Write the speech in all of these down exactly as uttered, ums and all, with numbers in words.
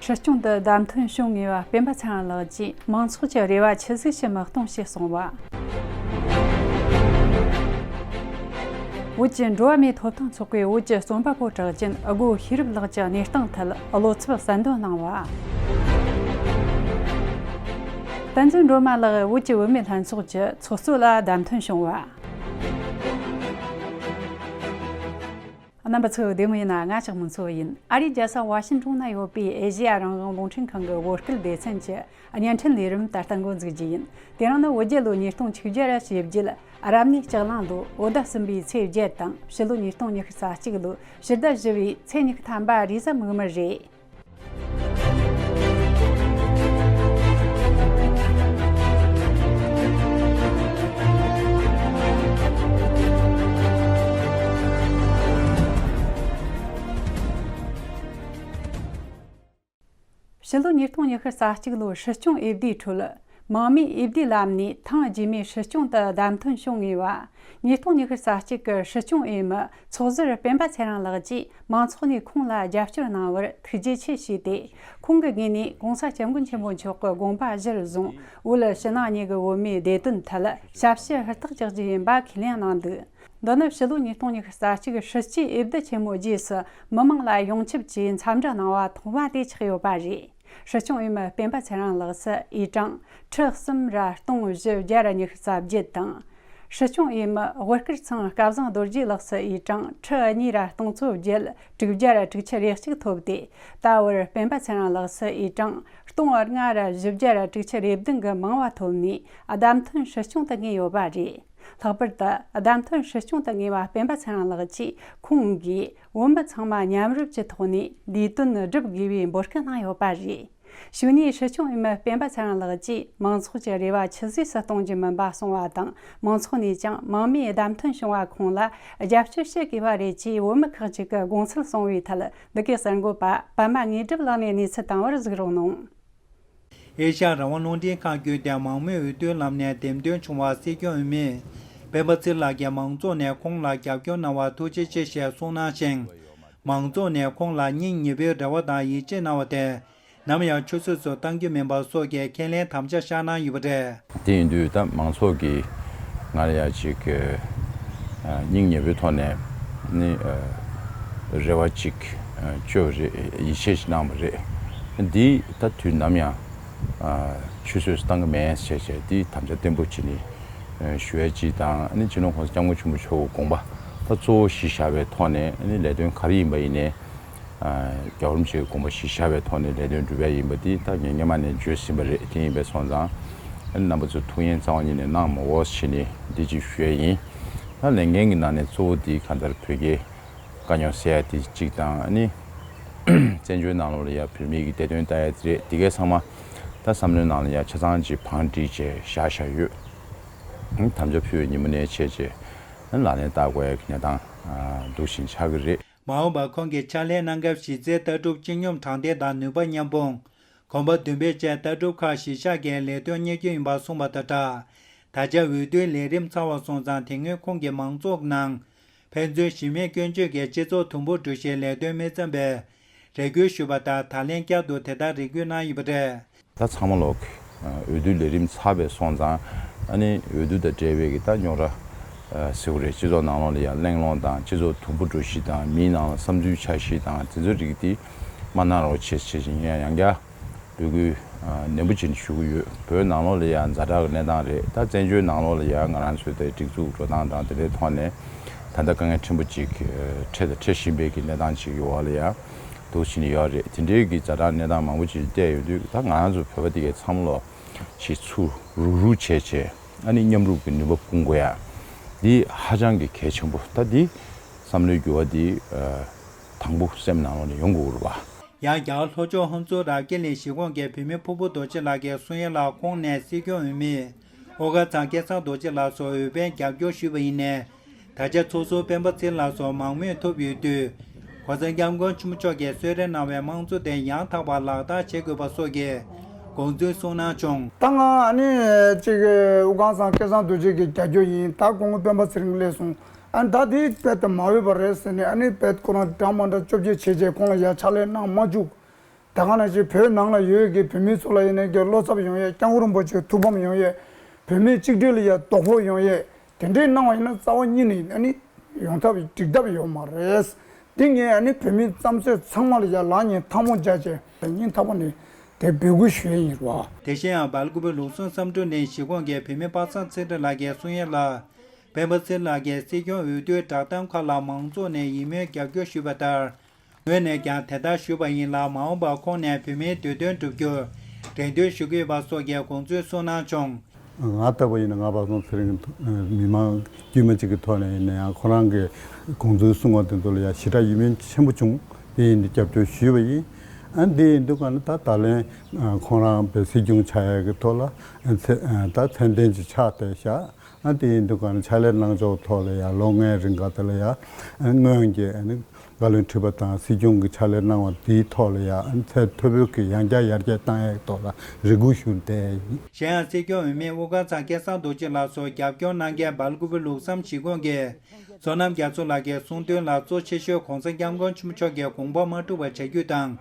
སྲིད་སྐྱོང་དུ་བདམས་ཐོན་བྱུང་ངེས་པ་སྤེན་པ་ཚེ་རིང་ལགས་ཀྱིས་མང་ཚོགས་ཀྱི་རེ་བ་ཆི་ཟིག་ཞིག་མི་གཏོང་ཞེས་གསུངས་པ། བོད་ཀྱི་འགྲོ་བ་མིའི་ཐོབ་ཐང་ཚོགས་པའི་བོད་ཀྱི་རྩོམ་པ་པོ་གྲགས་ཅན་སྒོ་ཤེས་རབ་ལགས་ཀྱི་གནས་སྟངས་ཐད་བློ་འཚབ་གསལ་འདོན་གནང་བ། བསྟན་འཛིན་སྒྲོལ་མ་ལགས་བོད་ཀྱི་བུད་མེད་ལྷན་ཚོགས་ཀྱི་ཚོགས་གཙོ་ལ་བདམས་ཐོན་བྱུང་བ། རྣམ་པ་ཚོ་བདེ་མོ་ཡིན་ན། ང་ཅག་མུན་ཚོ་ཡིན། ཨ་རིའི་རྒྱལ་ས་ཝ་ཤིན་ཀྲུང་ན་ཡོད་པའི་ཨེ་ཤེ་ཡ་རང་དབང་རླུང་འཕྲིན་ཁང་གི་བོད་སྐད་སྡེ་ཚན་གྱི་བརྙན་འཕྲིན་ལས་རིམ་ད་ལྟ་འགོ་འཛུགས་རྒྱུ་ཡིན། དེ་རིང་ནི་བོད་རྒྱལ་ལོ་ཉིས་སྟོང་ཆིག་བརྒྱ་ར་བཞི་བརྒྱད། རབ་གནས་ལྕགས་གླང་ལོ་བོད་ཟླ་གསུམ་པའི་ཚེས་བརྒྱད་དང་ཕྱི་ལོ་ཉིས་སྟོང་ཉི་ཤུ་རྩ་གཅིག་ལོ་ཕྱི་ཟླ་བཞི་པའི་ཚེས་ཉི་ཤུ་ཐམ་པ་རེས་གཟའ་མིག་དམར་རེད། ཕྱི་ལོ་ཉིས་སྟོང་ཉི་ཤུ་རྩ་གཅིག་ལོའི་སྲིད་སྐྱོང་འོས་བསྡུའི་ཁྲོད། མང་མོས་འོས་བསྡུའི་ལམ་ནས་ཐེངས་རྗེས་མའི་སྲིད་སྐྱོང་དུ་བདམས་ཐོན་བྱུང་ངེས་པ། ཉིས་སྟོང་ཉི་ཤུ་རྩ་གཅིག་གི་སྲིད་སྐྱོང་འོས་མི་ཚོགས་ཟུར་སྤེན་པ་ཚེ་རིང་ལགས་ཀྱིས་མང་ཚོགས་ནས་ཁོང་ལ་རྒྱབ་སྐྱོར་གནང་བར་ཐུགས་རྗེ་ཆེ་ཞུས་ཏེ། ཁོང་གི་ངོས་ནས་༸གོང་ས་༸སྐྱབས་མགོན་ཆེན་པོ་མཆོག་གི་དགོངས་པ་གཞིར་བཟུང་བོད་ཕྱི་ནང་གཉིས་ཀྱི་བོད་མིའི་བདེ་དོན་ཐད་ཞབས་ཕྱི་ཧུར་ཐག་རྒྱག་རྒྱུ་ཡིན་པ་ཁས་ལེན་གནང་འདུག། འདི་ནི་ཕྱི་ལོ་ཉིས་སྟོང་ཉི་ཤུ་རྩ་གཅིག་སྲིད་སྤྱིའི་འོས་བསྡུ་ཆེན་མོའི་རྗེས་སུ་མི་མང་ལ་ཡོངས་ཁྱབ་ཀྱིས་འཚམས་འདྲི་གནང་བ་ཐོག་མ་དེ་ཆགས་ཡོད་པ་རེད། སྲིད་སྐྱོང་འོས་མི་སྤེན་པ་ཚེ་རིང་ལགས་སུ་འོས་གྲངས་ཁྲི་གསུམ་ར་སྟོང་བཞི་བརྒྱ་ར་ཉི་ཤུ་རྩ་བརྒྱད་དང་། སྲིད་སྐྱོང་འོས་མི་དབུ་དཀར་ཚང་སྐལ་བཟང་རྡོ་རྗེ་ལགས་སུ་འོས་གྲངས་ཁྲི་གཉིས་ར་སྟོང་ཚོ་བརྒྱད་དྲུག་བརྒྱ་ར་དྲུག་ཅུ་རེ་གཅིག་ཐོབ་སྟེ། ད་བར་སྤེན་པ་ཚེ་རིང་ལགས་སུ་འོས་གྲངས་སྟོང་ལྔ་ར་བཞི་བརྒྱ་ར་དྲུག་ཅུ་རེ་བདུན་གྱི་མང་བ་ཐོབ་ནས་བདམས་ཐོན་སྲིད་སྐྱོང་དུ་ངེས་ཡོད་པ་རེད། ལྷག་པར་དུ་བདམས་ཐོན་སྲིད་སྐྱོང་དུ་ངེས་པ་སྤེན་པ་ཚེ་རིང་ལགས་ཀྱིས་ཁོང་གིས་བོད་མི་ཚང་མ་མཉམ་རུབ་ཀྱི་ཐོག་ནས་ལས་དོན་སྒྲུབ་དགོས་པའི་འབོད་སྐུལ་གནང་ཡོད་པ་རེད། གཞུག་ནས་སྲིད་སྐྱོང་འོས་མི་སྤེན་པ་ཚེ་རིང་ལགས་ཀྱིས་མང་ཚོགས་ཀྱི་རེ་བ་ཆུད་ཟོས་སུ་གཏོང་རྒྱུ་མིན་པ་གསུངས་པ་དང་། མང་ཚོགས་ནས་ཀྱང་མང་མོས་བདམས་ཐོན་བྱུང་བ་ཁོང་ལ་རྒྱབ་སྐྱོར་བྱེད་དགོས་པ་རེད་ཅེས་བོད་མི་ཁག་ཅིག་གིས་དགོངས་ཚུལ་གསུངས་པའི་ཐད། འདི་གའི་གསར་འགོད་པ་པདྨ་དངོས་གྲུབ་ལགས་ནས་གནས་ཚུལ་བཏང་བར་གཟིགས་རོགས་གནང་། ཨེ་ཤ་ཡ་རང་དབང་རླུང་འཕྲིན་ཁང་བརྒྱུད་དེ་མང་མོས་འོས་བསྡུའི་ལམ་ནས་འདེམས་ཐོན་བྱུང་བ་སྲིད་སྐྱོང་འོས་མི་སྤེན་པ་ཚེ་རིང་ལགས་ཀྱིས་མང་ཚོགས་ནས་ཁོང་ལ་རྒྱབ་སྐྱོར་གནང་བར་ཐུགས་རྗེ་ཆེ་ཞེས་གསུངས་གནང་ཞིང་། མང་ཚོགས་ནས་ཁོང་ལ་སྙིང་ཉེ་བོའི་རེ་བ་དང་ཡིད་ཆེས་གནང་བ་དེ་ནམ་ཡང་ཆུད་ཟོས་སུ་གཏང་རྒྱུ་མིན་པ་སོགས་ཀྱི་ཁས་ལེན་དམ་བཅའ་བཞག་གནང་ཡོད་པ་རེད། དེ་ཡིན་དུས་ད་མང་ཚོགས་ཀྱིས་ང་ལ་ཡ་ཅིག་ཨ་སྙིང་ཉེ་བོའི་ཐོག་ནས་ནི་ཨ་རེ་བ་ཅིག་ཨ་བཅོལ་བ་རེད། ཡིད་ཆེས་ཤིག་གནང་བ་རེད། འདི་ད་དུས་ནམ་ཡང་ཨ་ཆུད་ཟོས་སུ་གཏང་གི་མེད་ཟེར་བྱས་འདི་དམ་བཅའ་བརྟན་པོ་བྱས་ནས་ཨ་ཞུ་ཡ་ཅིག་དང་། ཨ་ནི་སྤྱི་ནོར་༸གོང་ས་༸སྐྱབས་མགོན་ཆེན་པོ་མཆོག་གི་དགོངས་པ་ད་གཙོ་བོ་གཞི་བཞག་པའི་ཐོག་ནས་ཨ་ནི་ལས་དོན་ག་རེ་ཡིན་པ་ཡིན་ནའི། རྒྱལ་བ་རིན་པོ་ཆེའི་དགོངས་པ་གཞི་བཞག་པའི་ཐོག་ནས་ལས་དོན་སྒྲུབ་ཡ་ཡིན་པ་འདི་ད་ངས་སྔོན་མ་ནས་བརྗོད་ཟིན་པ་རེད། དེ་ཡིན་པས་སོང་ཙང་རྣམ་པ་ཚོས་ཐུགས་ཡིད་གཙང་བ་ཉིད་ནས་གནང་མ་འོས་ཞེས་ནས་འདི་ཅིག་ཞུ་ཡ་ཡིན། ད་ལས་འགན་གྱི་ནང་ནས་གཙོ་བོ་འདི་གང་ལྟར་བོད་རྒྱའི་དཀའ་རྙོག་སེལ་ཡ་དེ་གཅིག་དང་། ཨ་ནི་བཙན་བྱོལ་ནང་ལོགས་ལ་ཡ་བོད་མིའི་གི་བདེ་དོན་ལྟ་ཡ་དེ་རེད། དེ་གའི་ཚང་མ་ད་བསམ་བློའི་ནང་ལ་ཡ་ཆ་ཚང་ཅིག་བང་བསྒྲིགས་བྱས་བཞག་བཞག་ཡོད། དམ་བཅའ་ཕུལ་བའི་ཉིན་མོ་ནས་བྱས་བྱས་ལག་ལེན་བསྟར་དགོས་ཡ་གི་གནས་སྟངས་འདུག་བཞིན་ཆགས་ཀྱི་རེད། མ་འོངས་པར་ཁོང་གིས་ཕྱག་ལས་གནང་སྐབས་གཞི་རྩའི་ལྟ་གྲུབ་སྤྱི་སྙོམས་དྲང་བདེན་དང་ནུས་པ་མཉམ་སྤུངས། གོམ་པ་བདུན་པའི་བཅས་ལྟ་གྲུབ་ཁག་གཞི་བཞག་གིས་ལས་དོན་གཉེར་རྒྱུ་ཡིན་པ་གསུངས་པ་དང་སྦྲགས། ད་ཆ་འོས་བསྡུའི་ལས་རིམ་ཚར་བ་སོང་ཙང་དེ་སྔོན་ཁོང་གིས་མང་ཚོགས་ནང་ཕན་ཚུན་གཞི་མེད་སྐྱོན་བརྗོད་ཀྱིས་སྤྱི་ཚོགས་དུམ་བུ་གྲུ་བཞིའི་ལས་དོན་མི་འཚམ་པའི་རེ་སྐུལ་ཞུས་པ་ལྟར་ད་ལན་བསྐྱར་དུ་དེ་ལྟར་རེ་སྐུལ་གནང་ཡོད་པ་རེད། ད་ཚང་མ་ལོག་འོས་བསྡུའི་ལས་རིམ་ཚར་བའི་སོང་ཙང་ཨ་ནི་འོས་བསྡུ་དང་འབྲེལ་བའི་གི་ད་རྙོག་དྲ་ཟེར་དགོས་རེད། སྤྱི་ཚོགས་ནང་ལོགས་ལ་ཡང་གླེང་སློང་དང་སྤྱི་ཚོགས་དུམ་བུ་འགྲོ་གཞི་དང་མིའི་ནང་ལ་བསམ་ཚུལ་འཆར་གཞི་དང་དེ་ཚོའི་རིགས་དེ་མ་གནང་རོགས་བྱེད་བྱེད་བཞིན་ཡང་ཡང་བསྐྱར་འབོད་སྐུལ་ནན་པོ་བྱས་ནས་ཞུ་གི་ཡོད། བོད་ནང་ལོགས་ལ་ཡང་ཛ་དྲག་གི་གནས་སྟངས་རེད། ད་བཙན་བྱོལ་ནང་ལོགས་ལ་ཡང་ང་རང་ཚོའི་ད་སྒྲིག་འཛུགས་འགྲོ་སྟངས་དང་དེ་འདྲའི་ཐོག་ནས་ད་ལྟ་དཀའ་ངལ་ཕྲན་བུ་ཅིག་འཕྲད་དང་འཕྲད་བཞིན་པའི་གི་གནས་སྟངས་ཅིག་ཡོད་པ་ལ་ཡང་འདུག་བྱས་ནས་ཡོད་རེད། དེ་འདྲའི་གི་ཛ་དྲག་གནས་སྟངས་མང་པོ་ཅིག་བལྟས་ཡོང་དུས་ད་ང་རང་ཚོ་བོད་པ་དེ་གའི་ཚང་མ་ལོ་ཞིག་ཚུར་རུག་རུག་བྱས་བྱས་ཨ་ནི་མཉམ་རུབ་ཀྱི་ནུས་པ་སྤུངས་དགོས་ཡ་འདི་ཧ་ཅང་གི་གལ་ཆེན་པོ། ད་འདི་བསམ་བློའི་འགྱུར་བ་འདི་དང་པོ་སེམས་ནང་ལོགས་ནས་ཡོང་དགོས་རེད་པ། ཡང་རྒྱ་གར་ལྷོ་ཕྱོགས་ཧོན་སུར་ར་ཀི་ལི་གཞིས་ཁོངས་ཀྱི་བུད་མེད་ཕུར་བུ་རྡོ་རྗེ་ལགས་ཀྱིས་གསུང་ཡ་ལ་ཁོང་ནས་སྲིད་སྐྱོང་འོས་མི་ཨོ་དཀར་ཚང་སྐལ་བཟང་རྡོ་རྗེ་ལགས་སུ་འོས་འཕེན་རྒྱབ་སྐྱོར་ཞུས་པ་ཡིན་ནའི། ད་ཆ་ཚོགས་ཟུར་སྤེན་པ་ཚེ་རིང་ལགས་སུ་མང་མོས་ཐོབ་ཡོད་དུས། ༸གོང་ས་༸སྐྱབས་མགོན་ཆེན་པོ་མཆོག་གིས་གསོལ་རས་གནང་བའི་དམངས་གཙོ་དེ་ཡང་དག་པར་ལག་བསྟར་བྱེད་དགོས་པ་སོགས་ཀྱི་དགོངས་ཚུལ་གསུངས་གནང་བྱུང་། ད་ང་ཨ་ནི་ཅིག་ཨོ་དཀར་ཚང་སྐལ་བཟང་རྡོ་རྗེ་གི་རྒྱབ་སྐྱོར་ཡིན། ད་སྐུ་ངོ་སྤེན་པ་ཚེ་རིང་སླེབས་སོང་། ཨ་ནི་ད་དེ་རྦད་དེ་མ་འོས་པ་རེད་ཟེར་ནས་ཨ་ནི་རྦད་ཁོ་རང་འདྲ་མ་འདྲ་བཅོ་བརྒྱད་བྱས་བྱས་ཁོང་ལ་ཡ་ཕྱག་ལས་གནང་མ་བཅུག། ད་ག་ནང་བཞིན་བོད་ནང་ལ་ཡོད་ཀྱི་བོད་མི་ཚོ་ལ་ཡིན་ནའི་གི་བློ་འཚབ་ཡོང་ཡས། སྐྱབས་མགོན་རིན་པོ་ཆེ་ཐུགས་ཕམ་ཡོང་ཡས། བོད་མིའི་གཅིག་སྒྲིལ་ལ་ཡ་དོ་ཕོག་ཡོང་ཡས། དེ་འདྲའི་གནང་བ་ཡིན་ན་རྩ་བ་ཉིད་ནས་ཨ་ནི་ཡོང་ཐབས་འགྲིག་ཐབས་ཡོད་མ་རེད། འདི་ངས་ཨ་ནི་བོད་མི་རྩ་མཚོ་ཚང་མ་ལ་ཡ་ལག་གཉིས་ཐལ་མོ་སྦྱར་བྱས་སྙིང་ཐག་པ་ནས་དེ་འབོད་སྐུལ་ཞུ་ཡས་ཡིན་རོགས། དེ་བཞིན་ཡང་སྦེལ་ཀོབ་ལུགས་ཟུང་བསམ་གྲུབ་གླིང་གཞིས་ཁོངས་ཀྱི་བོད་མི་པ་སངས་ཚེ་རིང་ལགས་ཀྱིས་གསུང་ཡས་ལ། སྤེན་པ་ཚེ་རིང་ལགས་ཀྱིས་སྲིད་སྐྱོང་འོས་བསྡུའི་བསྒྲགས་གཏམ་ཁག་ལ་མང་ཚོགས་ནས་ཡིད་སྨོན་རྒྱབ་སྐྱོར་ཞུས་པ་ལྟར། ངོས་ནས་ཀྱང་དེ་ལྟར་ཞུས་པ་ཡིན་ལ། མ་འོངས་པར་ཁོང་ནས་བོད་མིའི་འདོད་དོན་བསྒྲུབ་རྒྱུར་འགྲན་བསྡུར་ཞུ་གི་ཡོད་པ་སོགས་ཀྱི་དགོངས་ཚུལ་གསུངས་གནང་བྱུང་། ང་ལྟ་བུ་ཡིན་ན་ང་པ་སངས་ཚེ་རིང་མི་མང་དཀྱུས་མ་གཅིག་གི་ཐོག་ནས་ཡིན་ན་ཡང་ཁོ་རང་གི་དགོངས་ཚུལ་གསུང་བ་དེ་ཚོ་ལ་ཡང་ཞེ་དྲག་ཡིད་སྨོན་ཆེན་པོ་བྱུང་། དེ་ཡིན་དུས་རྒྱབ་སྐྱོར་ཞུས་པ་ཡིན། ཨ་འདི་ཡིན་དུས་ག་ནི་ད་ད་ལན་ཁོང་རང་བོད་སྲིད་སྐྱོང་ཆགས་ཡག་གི་ཐོག་ལ་ཚེ་ད་མཚན་ལྡན་ཅིག་ཆགས་བསྡད་ཤག་ཨ་དེ་ཡིན་དུས་ག་ནི་ཕྱག་ལས་གནང་ཕྱོགས་ཐོག་ལ་ཡང་ལོ་ལྔའི་རིང་ག་དེ་ལ་ཡང་སྔོན་གྱི་ཨ་ནི་བཀའ་བློན་ཁྲི་པ་དང་སྲིད་སྐྱོང་གི་ཕྱག་ལས་གནང་བ་དེའི་ཐོག་ལ་ཡང་ཨ་ནི་ཚད་མཐོ་པོའི་གི་ཡང་བསྐྱར་ཡར་རྒྱས་བཏང་ཡག་ཐོག་ལ་རེ་སྐུལ་ཞུ་བསྡད་ཡིན། གཞན་ཡང་སྲིད་སྐྱོང་འོས་མི་དབུ་དཀར་ཚང་སྐལ་བཟང་རྡོ་རྗེ་ལགས་སུ་རྒྱབ་སྐྱོར་གནང་མཁན་སྦེལ་ཀོབ་ལུགས་བསམ་གཞིས་ཁོངས་ཀྱི་བསོད་ནམས་རྒྱ་མཚོ་ལགས་ཀྱིས་གསུངས་དོན་ལ། གཙོ་ཆེ་ཤོས་༸གོང་ས་༸སྐྱབས་མགོན་ཆེན་པོ་མཆོག་གི་དགོངས་པ་མ་འཁྲུགས་པ་བྱ་རྒྱུ་དང་།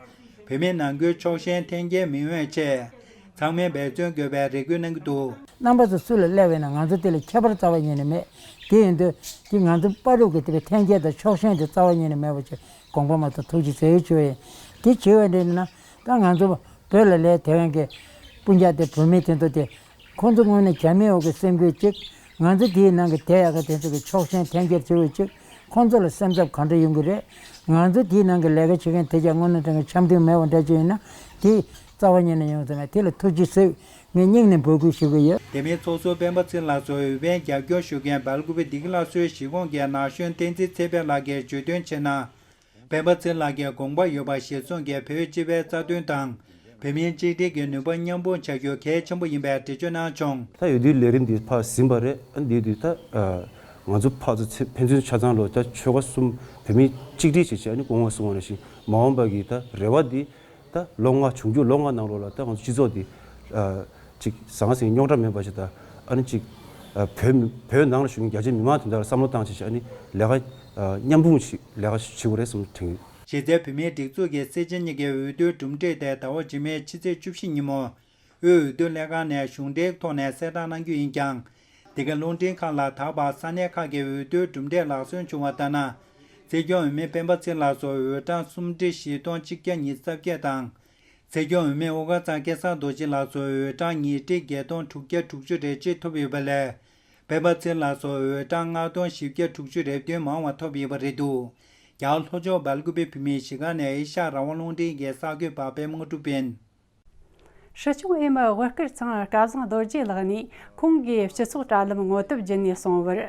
བོད་མི་ནང་ཁུལ་ཕྱོགས་ཞེན་འཐེན་འཁྱེར་མི་ཡོང་བའི་ཆེད། ཚང་མས་འབད་བརྩོན་དགོས་པའི་རེ་སྐུལ་གནང་གི་འདུག། རྣམ་པ་ཚོ་སུ་ལ་སླེབས་པ་ཡིན་ན་ང་ཚོ་དེ་ལ་ཁྱད་པར་རྩ་བ་ཉིད་ནས་མེད། དེ་ཡིན་དུས་དེ་ང་ཚོ་བར་དུ་གི་དེ་འཐེན་འཁྱེར་དང་ཕྱོགས་ཞེན་དེ་རྩ་བ་ཉིད་ནས་མེད་པ་ཅིག་དགོངས་པ་མ་ཚོམ་ཐུགས་རྗེ་ཆེ་ཞུ་ཡིན། དེ་བྱས་པ་འདྲ་ཡིན་ན་ད་ང་ཚོ་བོད་ལ་སླེབས་དེ་བན་གྱི་སྤུན་ཀྱག་དེ་བོད་མི་དེ་ཚོ་དེ། ཁོང་ཚོ་དངོས་གནས་རྒྱ་མི་འོག་གི་སེམས་ཁུར་གཅིག། ང་ཚོ་དེའི་ནང་གི་དེ་ཡག་གི་དེ་ཚོ་གི་ཕྱོགས་ཞེན་འཐེན་འཁྱེར་བྱེད་འོས་གཅིག། ཁོང་ཚོ་ལ་སེམས་འཚབ་ག་འདྲ་ཡོང་གི་རེད། ང་ཚོ་དེའི་ནང་གི་ལས་ཀ་བྱེད་མཁན་དེ་ཅག་དངོས་གནས་དྲང་གི་འཆམ་མཐུན་མེད་པ་འདྲ་ཅིག་ཡིན་ན་དེ་རྩ་བ་ཉིད་ནས་ཡོང་ས་མེད། དེ་ལ་ཐུགས་རྗེ་གཟིགས། ངས་སྙིང་ནས་འབོད་སྐུལ་ཞུ་གི་ཡོད། དེ་མིན་ཚོགས་ཟུར་སྤེན་པ་ཚེ་ལགས་སུ་འོས་འཕེན་རྒྱབ་སྐྱོར་ཞུ་མཁན་སྦེལ་ཀོབ་བདེ་སྐྱིད་སླར་གསོའི་གཞིས་ཁོངས་ཀྱི་ན་གཞོན་བསྟན་འཛིན་ཚེ་དཔལ་ལགས་ཀྱིས་བརྗོད་དོན་བྱས་ན། སྤེན་པ་ཚེ་ལགས་ཀྱི་དགོངས་པ་ཡོད་པ་གཞིར་བཟུང་གིས་བོད་སྤྱི་པའི་རྩ་དོན་དང་། བོད་མིའི་གཅིག་སྒྲིལ་གྱི་ནུས་པ་མཉམ་སྤུངས་བྱ་རྒྱུ་གལ་ཆེན་པོ་ཡིན་པའི་འགྲེལ་བརྗོད་གནང་བྱུང་། ད་འོས་བསྡུའི་ལས་རིམ་འདི་ཕར་ཟིན་པ་རེད། ཨ་འདིའི་དུས་ད་ང་ཚོ་ཕར་ཚུར་ཚེ་ཕན་ཚུན་ཆ་ཚང་ལོ་ད་ཆོལ་ཁ་གསུམ་བོད་མིའི་གཅིག་སྒྲིལ་བྱེད་ཆེད་ཨ་ནི་སྐུ་ངོ་གསུང་བ་ནང་བཞིན་མ་འོངས་པ་གི་ད་རེ་བ་འདི་ད་ལོ་ལྔ་འབྱུང་འགྱུར་ལོ་ལྔ་ནང་ལོགས་ལ་ད་ང་ཚོ་སྤྱི་ཚོགས་འདི་ཅིག་ཟང་ཟིང་རྙོག་དྲ་མེད་པ་ཞིག་དང་ཨ་ནི་ཅིག་བོད་བོད་ནང་ལ་བཞུགས་མཁན་རྒྱ་ཆེའི་མི་མང་དེ་དག་ལ་བསམ་བློ་བཏང་བྱེད་ཆེད་ཨ་ནི་ལས་ཀ་མཉམ་སྤུངས་ཤིག་ལས་ཀ་བྱེད་དགོས་རེད་བསམ་དྲན། གཞི་རྩའི་བོད་མིའི་སྒྲིག་འཛུགས་ཀྱི་སྲིད་སྤྱི་གཉིས་ཀྱི་འོས་བསྡུའི་གྲུབ་འབྲས་དེ་ཟླ་བ་རྗེས་མའི་ཕྱི་ཚེས་བཅུ་བཞི་ཉིན་མོ་དབུས་འོས་བསྡུ་ལྷན་ཁང་ནས་གཞུང་འབྲེལ་ཐོག་ནས་གསལ་བསྒྲགས་གནང་རྒྱུ་ཡིན་ཀྱང་། འདི་ག་རླུང་འཕྲིན་ཁང་ལ་ད་བར་ས་གནས་ཁག་གི་འོས་བསྡུའི་གྲུབ་འབྲས་ལག་སོན་བྱུང་བ་ལྟར་ན། སྲིད་སྐྱོང་འོས་མི་སྤེན་པ་ཚེ་ལགས་སུ་འོས་གྲངས་སུམ་ཁྲི་བཞི་སྟོང་གཅིག་བརྒྱ་ཉི་ཤུ་རྩ་བརྒྱད་དང་། སྲིད་སྐྱོང་འོས་མི་དབུ་དཀར་ཚང་སྐལ་བཟང་རྡོ་རྗེ་ལགས་སུ་འོས་གྲངས་ཉིས་ཁྲི་བརྒྱད་སྟོང་དྲུག་བརྒྱ་དྲུག་ཅུ་རེ་གཅིག་ཐོབ་ཡོད་པ་ལས། སྤེན་པ་ཚེ་ལགས་སུ་འོས་གྲངས་ལྔ་སྟོང་བཞི་བརྒྱ་དྲུག་ཅུ་རེ་བདུན་མང་བ་ཐོབ་ཡོད་པ་རེད་འདུག། རྒྱ་གར་ལྷོ་ཕྱོགས་སྦེལ་ཀུ་པེ་བོད་མིའི་གཞིས་ཀ་ནས་ཨེ་ཤ་ཡ་རང་དབང་རླུང་འཕྲིན་གྱི་གསར་འགོད་པ་པད་མ་དངོས་གྲུབ་ཡིན། སྲིད་སྐྱོང་འོས་མི་དབུ་དཀར་ཚང་སྐལ་བཟང་རྡོ་རྗེ་ལགས་ནས་ཁོང་གིས་སྤྱི་ཚོགས་དྲ་ལམ་ངོ་དེབ་བརྒྱུད་ནས་གསུངས་པར།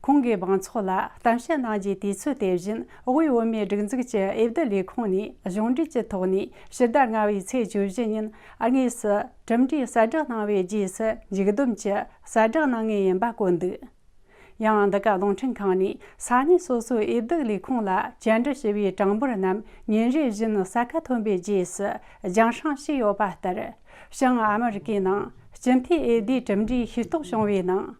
ཁོང་གིས་མང་ཚོགས་ལ་གཏམ་བཤད་གནང་རྒྱུའི་དུས་ཚོད་དེ་བཞིན་དབུས་བོད་མིའི་སྒྲིག་འཛུགས་ཀྱི་འོས་བསྡུ་ལས་ཁུངས་ནས་གཞུང་འབྲེལ་གྱི་ཐོག་ནས་ཕྱི་ཟླ་ལྔ་པའི་ཚེས་བཅུ་བཞི་ཉིན་དངོས་སུ་གྲུབ་འབྲས་གསལ་བསྒྲགས་གནང་བའི་རྗེས་སུ་མཇུག་བསྡོམས་ཀྱི་གསལ་བསྒྲགས་གནང་ངེས་ཡིན་པ་བཀོད་འདུག། ཡང་འདི་ག་རླུང་འཕྲིན་ཁང་ནས་ས་གནས་སོ་སོའི་འོས་བསྡུ་ལས་ཁུངས་ལ་བཅར་འདྲི་ཞུ་བའི་གྲངས་འབོར་རྣམས་ཉིན་རེ་བཞིན་གསལ་ཁ་ཐོན་པའི་རྗེས་སུ་རྒྱང་སྲིང་བྱས་ཡོད་པ་ལྟར། བྱང་ཨ་མི་རི་ཀའི་ནང་སྤྱི་འཐུས་འོས་བསྡུའི་གྲུབ་འབྲས་ཤེས་རྟོགས་བྱུང་བའི་ནང་།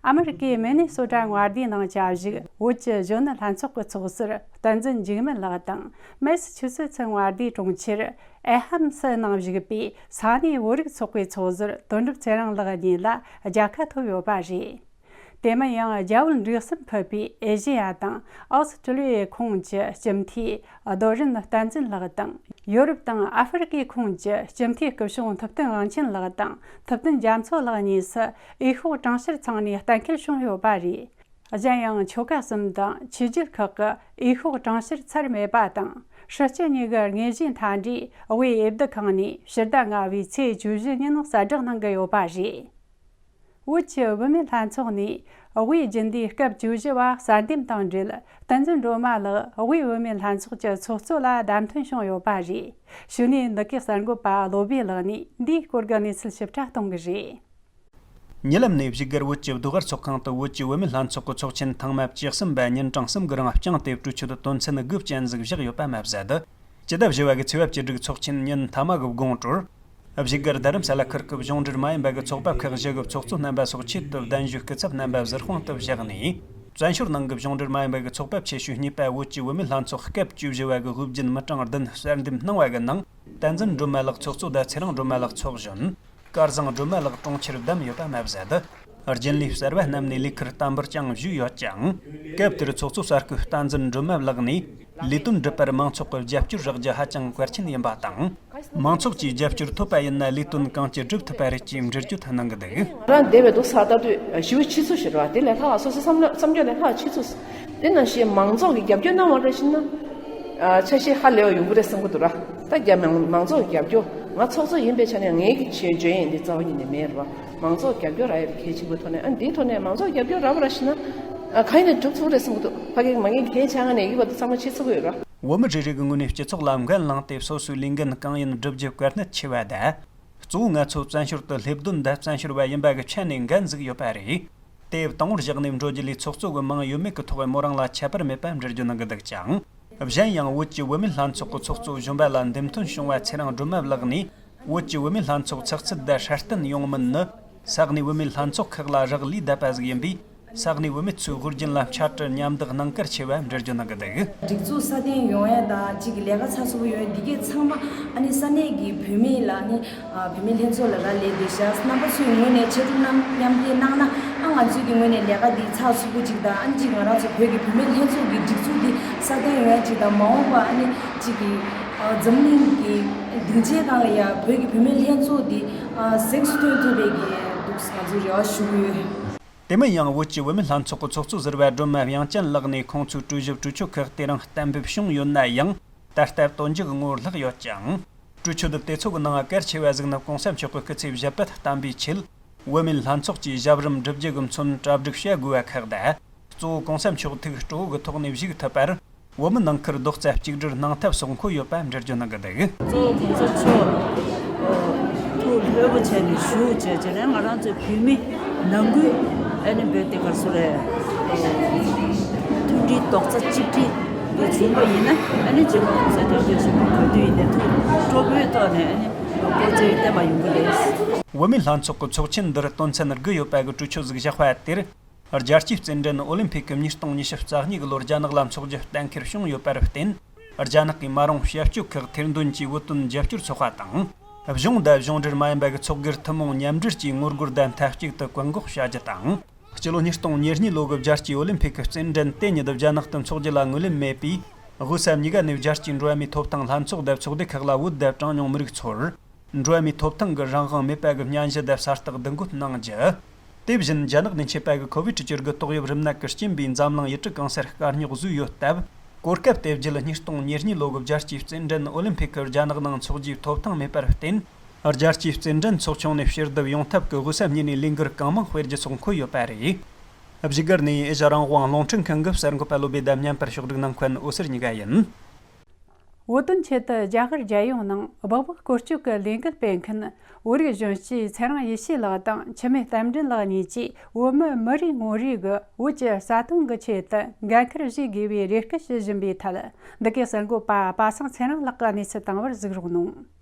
ཨ་མི་རི་ཀའི་མི་ནི་སོ་ཊ་མངའ་སྡེའི་ནང་བཅའ་བཞུགས་བོད་ཀྱི་གཞོན་ནུ་ལྷན་ཚོགས་ཀྱི་ཚོགས་ཟུར་བསྟན་འཛིན་འཇིགས་མེད་ལགས་དང་། མེ་སི་ཆུ་སེ་ཚི་མངའ་སྡེའི་གྲོང་ཁྱེར་ཨེ་ཧམ་སི་ནང་བཞུགས་པའི་ས་གནས་བོད་རིགས་ཚོགས་པའི་ཚོགས་ཟུར་དོན་གྲུབ་ཚེ་རིང་ལགས་གཉིས་ལ་རྒྱལ་ཁ་ཐོབ་ཡོད་པ་རེད། དེ་མིན་ཡང་རྒྱ་བོད་འབྲེལ་ཟམ་ཕུད་པའི་ཨེ་ཤེ་ཡ་དང་ཨོ་སི་ཀྲི་ལི་ཡའི་ཁོངས་ཀྱི་སྤྱི་འཐུས་རྡོ་རིན་བསྟན་འཛིན་ལགས་དང་། ཡོ་རོབ་དང་ཨ་ཧྥེ་རི་ཀའི་ཁོངས་ཀྱི་སྤྱི་འཐུས་སྐུ་ཞབས་ཐུབ་བསྟན་དབང་ཆེན་ལགས་དང་ཐུབ་བསྟན་རྒྱ་མཚོ་ལགས་གཉིས་སུ་འོས་ཤོག་གྲངས་བཤེར་ཚང་ནས་གཏན་འཁེལ་བྱུང་ཡོད་པ་རེད། གཞན་ཡང་ཆོལ་ཁ་གསུམ་དང་ཆོས་བརྒྱུད་ཁག་གི་འོས་ཤོག་གྲངས་བཤེར་ཚར་མེད་པ་དང་། སྲིད་སྤྱི་གཉིས་ཀྱི་དངོས་གཞིའི་མཐའ་འབྲས་དབུས་འོས་བསྡུ་ཁང་ནས་ཕྱི་ཟླ་ལྔ་པའི་ཚེས་བཅུ་བཞི་ཉིན་གསལ་བསྒྲགས་གནང་གི་ཡོད་པ་རེད། བོད་ཀྱི་བུད་མེད་ལྷན་ཚོགས་ནས་དབུས་རྒྱུན་ལས་སྐབས་བཅུ་བཞི་བ་གསར་འདེམས་དང་འབྲེལ། བསྟན་འཛིན་སྒྲོལ་མ་ལགས་དབུས་བུད་མེད་ལྷན་ཚོགས་ཀྱི་ཚོགས་གཙོ་ལ་བདམས་ཐོན་བྱུང་ཡོད་པ་རེད། གཞུག་ནས་འདི་གའི་གསར་འགོད་པ་བློ་བྷེ་ལགས་ནས་འདིའི་སྐོར་གྱི་གནས་ཚུལ་ཞིབ་ཕྲ་གཏོང་གི་རེད། ཉེ་ལམ་ནས་བཞུགས་སྒར་བོད་ཀྱི་ཟློས་གར་ཚོགས་ཁང་དུ་བོད་ཀྱི་བུད་མེད་ལྷན་ཚོགས་ཀྱི་ཚོགས་ཆེན་ཐེངས་མ་བཅུ་གསུམ་པ་ཉིན་གྲངས་གསུམ་གྱི་རིང་བསྐྱངས་ཏེ་གྲོས་ཆོད་དོན་ཚན་དགུ་ཅན་ཟིག་བཞག་ཡོད་པ་མ་ཟད། སྤྱི་ཟླ་བཞི་བ་གི་ཚེས་པ་བཅུ་དྲུག་ཚོགས་ཆེན་ཉིན་མཐའ་མ་གི་དགོང་དྲོར། བཞུགས་སྒར་རྡ་རམ་ས་ལ་ཁུལ་གྱི་གཞུང་འབྲེལ་མ་ཡིན་པ་གི་ཚོགས་པ་ཁག་བཞི་གི་ཚོགས་གཙོ་རྣམ་པ་སོགས་ཆེད་དུ་གདན་ཞུའི་སྐུ་ཚབ་རྣམ་པ་གཟིགས་སྤོང་དུ་བཞག་ནས། བཙན་བྱོལ་ནང་གི་གཞུང་འབྲེལ་མ་ཡིན་པ་གི་ཚོགས་པ་ཆེ་ཤོས་གཉིས་པ་བོད་ཀྱི་བུད་མེད་ལྷན་ཚོགས་སྐབས་བཅུ་བཞི་བ་གི་དབུ་བརྙེས་མི་གྲངས་བདུན་གསར་འདེམས་གནང་བ་གི་ནང་། བསྟན་འཛིན་སྒྲོལ་མ་ལགས་ཚོགས་གཙོ་དང་ཚེ་རིང་སྒྲོལ་མ་ལགས་ཚོགས་གཞོན། སྐལ་བཟང་སྒྲོལ་མ་ལགས་གྲོང་ཁྱེར་བདམས་ཡོད་པ་མ་ཟད། རྒྱུན་ལས་གསར་བ་རྣམས་ནས་ལས་ཁུར་བརྟན་པོར་བསྐྱངས་བཞུགས་ཡོད་ཀྱང་། སྐབས་དེར་ཚོགས་གཙོ་གསར་སྐུ་བསྟན་འཛིན་སྒྲོལ་མ་ལགས་ནས་ལས་དོན་སྒྲུབ་པར་མང་ཚོགས་ཀྱི་རྒྱབ་སྐྱོར་རག་རྒྱུ་ཧ་ཅང་གལ་ཆེན་ཡིན་པ་དང་། མང་ཚོགས་ཀྱི་རྒྱབ་སྐྱོར་ཐོབ་པ་ཡིན་ན་ལས་དོན་གང་ཅི་སྒྲུབ་ཐུབ་པ་རེད་ཅེས་འགྲེལ་བརྗོད་གནང་གི་འདུག་ང་རང་འདས་པའི་འདུག་ས་ལྟ་དུས་ཞི་བའི་ཆུ་ཚོད་ཞིག་རེད་བ། དེ་ལས་ལྷག་སོ་སོའི་བསམ་བློ་བསམ་སྐྱོ་ལས་ལྷག་ཆུ་ཚོད། དེ་ནང་བཞིན་མང་ཚོགས་ཀྱི་རྒྱབ་སྐྱོར་གནང་བ་འདྲ་ཞིག་ན། ཨ། ཆ་ཤས་ཧ་ལས་པ་ཡོང་གི་རེད་བསམ་གི་འདུག་ར། ད་རྒྱ་མང་མང་ཚོགས་ཀྱི་རྒྱབ་སྐྱོར། ང་ཚོགས་གཙོ་ཡིན་པའི་ཆ་ནས་ངའི་གི་ཆེད་འཇོན་ཡིན་འདི་རྩ་བ་ཉིད་ནས་མེད་རེད་བ། མང་ཚོགས་རྒྱབ་སྐྱོར་རག་ཡ་དེ་གལ་ཆེན་པོའི་ཐོག་ནས། ཨ། འདིའི་ཐོག་ནས་མང་ཚོགས་རྒྱབ་སྐྱོར་རག་པ་ར་ཞིག་ན། ཨ། གང་ཡིན་ནས་འགྲུབ་ཚུགས་རེད་བསམ་གི་འདུག་ཕ་གི་མ་གི་གལ་ཆེ་ང་ནས་གི་བར་དུ་ཚང་མ་བྱེད་ཚུགས་ཡོད་ར། བོད་མི་རེ་རེ་གི་ངོས་ནས་སྤྱི་ཚོགས་ལ་འགན་བླངས་ཏེ་སོ་སོའི་ལས་འགན་གང་ཡིན་བསྒྲུབ་རྒྱུ་གལ་གནད་ཆེ་བ་དང་། གཙོ་བོ་ང་ཚོ་བཙན་བྱོལ་དུ་སླེབས་དོན་དང་བཙན་བྱོལ་བ་ཡིན་པ་གི་ཆ་ནས་འགན་འཛུགས་ཡོད་པ་རེད། དེ་དང་པོར་བཞག་ནས་འགྲོ་རྒྱུ་ལས་ཚོགས་གཙོ་གི་མིང་ཡོད་མེད་ཀྱི་ཐོག་མོ་རང་ལ་ཁྱད་པར་མེད་པ་འགྲེལ་བརྗོད་གནང་གི་འདུག་ཅིང་། གཞན་ཡང་བོད་ཀྱི་བུད་མེད་ལྷན་ཚོགས་ཀྱི་ཚོགས་གཙོ་གཞོན་པ་ལ་འདེམས་ཐོན་བྱུང་བ་ཚེ་རིང་སྒྲོལ་མ་ལགས་ནས། བོད་ཀྱི་བུད་མེད་ལྷན་ཚོགས་ཚགས་ཚུད་དང་སྲ་བརྟན་ཡོང་མིན་ནི། ས་གནས་བུད་མེད་ལྷན་ཚོགས་ཁག་ལ་རག་ལས་བསྡད་པ་ཟིག་ཡིན་པས། ས་གནས་བུད་མེད་ཚོའི་དབུ་རྒྱན་ལ་འཕྱར་གྲལ་མཉམ་འདེགས་གནང་གལ་ཆེ་བ་འགྲེལ་བརྗོད་གནང་གི་འདུག་སྒྲིག་འཛུགས་སྲ་བརྟན་ཡོང་ཡ་དང་གཅིག་གི་ལས་ཀ་ཚགས་ཚུད་པོ་ཡོང་ཡ་འདི་གས་ཚང་མ་ཨ་ནི་ས་གནས་ཀྱི་བུད་མེད་ལ་ནི། ཨ། བུད་མེད་ལྷན་ཚོགས་ལ་རག་ལས་བསྡད་ཤག་རྣམ་པ་ཚོའི་ངོས་ནས་ཕྱར་གྲུ་རྣམས་མཉམ་འདེགས་གནང་ན། ཨ། ང་ཚོའི་གི་ངོས་ནས་ལས་ཀ་འདི་ཚགས་ཚུད་པོ་ཅིག་དང་། ཨ་ནི་གཅིག་ང་རང་ཚོ་བོད་ཀྱི་བུད་མེད་ལྷན་ཚོགས་ཀྱི་སྒྲིག་འཛུགས་འདི་སྲ་བརྟན་ཡོང་ཡ་ཅིག་དང་། མ་འོངས་པ་ཨ་ནི་གཅིག་གི། ཨ། འཛམ་གླིང་གི་སྡིངས་ཆའི་སྒང་ལ་ཡ་བོད་ཀྱི་བུད་མེད་ལྷན་ཚོགས་འདི། ཨ། གཟེངས་སུ་ཐོན་ཐུབ་པའི་གི་འདུག་ང་ཚོས་རེ་བ་ཞུ་གི་ཡོད། དེ་མིན་ཡང་བོད་ཀྱི་བུད་མེད་ལྷན་ཚོགས་ཀྱི་ཚོགས་གཙོ་ཟུར་པ་སྒྲོལ་མ་དབྱངས་ཅན་ལགས་ནས་ཁོང་ཚོའི་གྲོས་ཞིབ་གྲོས་ཆོད་ཁག་དེ་རིང་གཏན་འབེབས་བྱུང་ཡོད་ན་ཡང་། ད་ལྟ་དོན་འཇོག་ངོ་ལྷག་ཡོད་ཅིང་། གྲོས་ཆོད་དེ་ཚོ་གི་ནང་གལ་ཆེ་བ་ཟིག་ནི་གོང་ས་མཆོག་གི་སྐུ་ཚེ་ཞབས་པད་བརྟན་པའི་ཆེད། བུད་མེད་ལྷན་ཚོགས་ཀྱིས་ཞབས་རིམ་བསྒྲུབ་རྒྱུ་གི་མཚོན་གྲ་སྒྲིག་བྱ་དགོས་པ་ཁག་དང་། གཙོ་བོ་གོང་ས་མཆོག་ཐུགས་སྤྲོ་བོ་གི་ཐོག་ནས་བཞུགས་ཐུབ་པར། བོད་མི་ནང་ཁུལ་རྡོག་རྩ་གཅིག་སྒྲིལ་གནང་ཐབས་སོགས་འཁོད་ཡོད་པ་འགྲེལ་བརྗོད་གནང་གི་འདུག་གཙོ་བོ་གོང་ས་མཆོག་ཐུགས་ལྷོད་པོ་བྱས་ནས་བཞུགས་བྱས་བྱས་ནས། ང་རང་ཚོའི་བུད་མེད་ནང་ཁུལ་ཨ་ནི་བོད་དེ་གར་སོ་རེད། མཐུན་སྒྲིལ་རྡོག་རྩ་གཅིག་སྒྲིལ་དུ་བྱུང་བ་ཡིན་ན། ཨ་ནི་རྗེ་མོ་གོང་ས་རྒྱལ་པོ་ཆེན་པོ་གོ་དུས་ཡིན་ནས་ཐུགས་སྤྲོ་པོའི་ཐོག་ནས་ཨ་ནི་སྐུ་ཚེ་བརྟན་པ་ཡོང་གི་རེད། བུད་མེད་ལྷན་ཚོགས་ཀྱི་ཚོགས་ཆེན་འདིར་དོན་ཚན་དགུ་ཡོད་པ་གི་གྲོས་ཆོད་ཟིག་བཞག་པ་དེར། རྒྱལ་སྤྱིའི་རྩེད་འགྲན་ཨོ་ལིམ་ཕིག་གི་ཉིས་སྟོང་ཉི་ཤུ་རྩ་གཉིས་ཀྱི་ལོར་རྒྱ་ནག་ལ་འཚོགས་རྒྱུ་གཏན་འཁེལ་བྱུང་ཡོད་པར་བརྟེན། རྒྱ་ནག་གིས་མ་རུང་བྱ་སྤྱོད་ཁག་ཐེར་འདོན་གྱིས་བོད་དོན་རྒྱབ་སྐྱོར་འཚོགས་པ་དང་། གཞུང་དང་གཞུང་འབྲེལ་མ་ཡིན་པ་གི་ཚོགས་སྒེར་ཐུན་མོང་མཉམ་འབྲེལ་གྱིས་ངོ་རྒོལ་དང་མཐའ་གཅིག་ཏུ་བཀག་འགོག་བྱ་རྒྱུ་དང་། སྤྱི་ལོ་ཉིས་སྟོང་ཉེར་གཉིས་ལོ་གི་རྒྱལ་སྤྱིའི་ཨོ་ལིམ་ཕིག་གི་རྩེད་འགྲན་དེ་ཉིད་རྒྱ་ནག་ཏུ་འཚོགས་རྒྱུ་ལ་ངོས་ལེན་མེད་པས། དབུས་ས་གཉིས་ཀ་ནས་རྒྱལ་སྤྱིའི་འགྲོ་བ་མིའི་ཐོབ་ཐང་ལྷན་ཚོགས་དང་ཚོགས་སྡེ་ཁག་ལ་བོད་དང་གྲངས་ཉུང་མི་རིགས་ཚོར། འགྲོ་བ་མིའི་ཐོབ་ཐང་གི་རང་དབང་མེད་པ་གི་སྙན་ཞུ་དང་གསལ་བསྒྲགས་འདུ་འགོད་གནང་རྒྱུ། དེ་བཞིན་རྒྱ་ནག་ནས་མཆེད་པ་གི་ཁོ་བིད་བཅུ་དགུ་ཏོག་དབྱིབས་རིམས་ནད་ཀྱི་རྐྱེན་པས་འཛམ་གླིང་ཡུལ་གྲུ་གང་སར་དཀའ་རྙོག་བཟོས་ཡོད་སྟབས། གོ་སྐབས་དེ་བརྒྱུད་ཉིས་སྟོང་ཉེར་གཉིས་ལོ་གི་རྒྱལ་སྤྱིའི་རྩེད་འགྲན་ཨོ་ལིམ་ཕིག་གི་རྒྱ་ནག་ནང་འཚོགས་རྒྱུའི་ཐོབ་ཐང་མེད་པར་བརྟེན། རྒྱལ་སྤྱིའི་རྩེད་འགྲན་ཚོགས་ཆུང་ནས་ཕྱིར་བསྡུ་ཡོང་ཐབས་ཀྱི་དབུས་ས་གཉིས་ནས་ལས་འགུལ་གང་མང་སྤེལ་རྒྱུ་སོགས་འཁོད་ཡོད་པ་རེད། བཞུགས་སྒར་ནས་ཨེ་ཤ་རང་དབང་རླུང་འཕྲིན་ཁང་གི་གསར་འགོད་པ་བློ་སྦེ་དང་མཉམ་པར་ཕྱོགས་སྒྲིག་གནང་མཁན་འོད་ཟེར་གཉིས་ཀ་ཡིན། བོད་དོན་ཆེད་དུ་རྒྱ་གར་རྒྱལ་ཡོངས་ནང་སྦག་སྦག་སྐོར་སྐྱོད་ཀྱི་ལས་འགུལ་སྤེལ་མཁན་བོད་རིགས་གཞོན་སྐྱེས་ཚེ་རིང་ཡེ་ཤེས་ལགས་དང་འཆི་མེད་རྟ་མགྲིན་ལགས་གཉིས་ཀྱིས་བོད་མི་མི་རེ་ངོ་རེ་གི་བོད་ཀྱི་རྩ་དོན་གྱི་ཆེད་དུ་འགན་འཁུར་བཞེས་དགོས་པའི་རེ་སྐུལ་ཞུ་བཞིན་པའི་ཐད། འདི་གའི་གསར་འགོད་པ་པ་སངས་ཚེ་རིང་ལགས་ཀྱིས་གནས་ཚུལ་བཏང་བར་གཟིགས་རོགས་གནང་།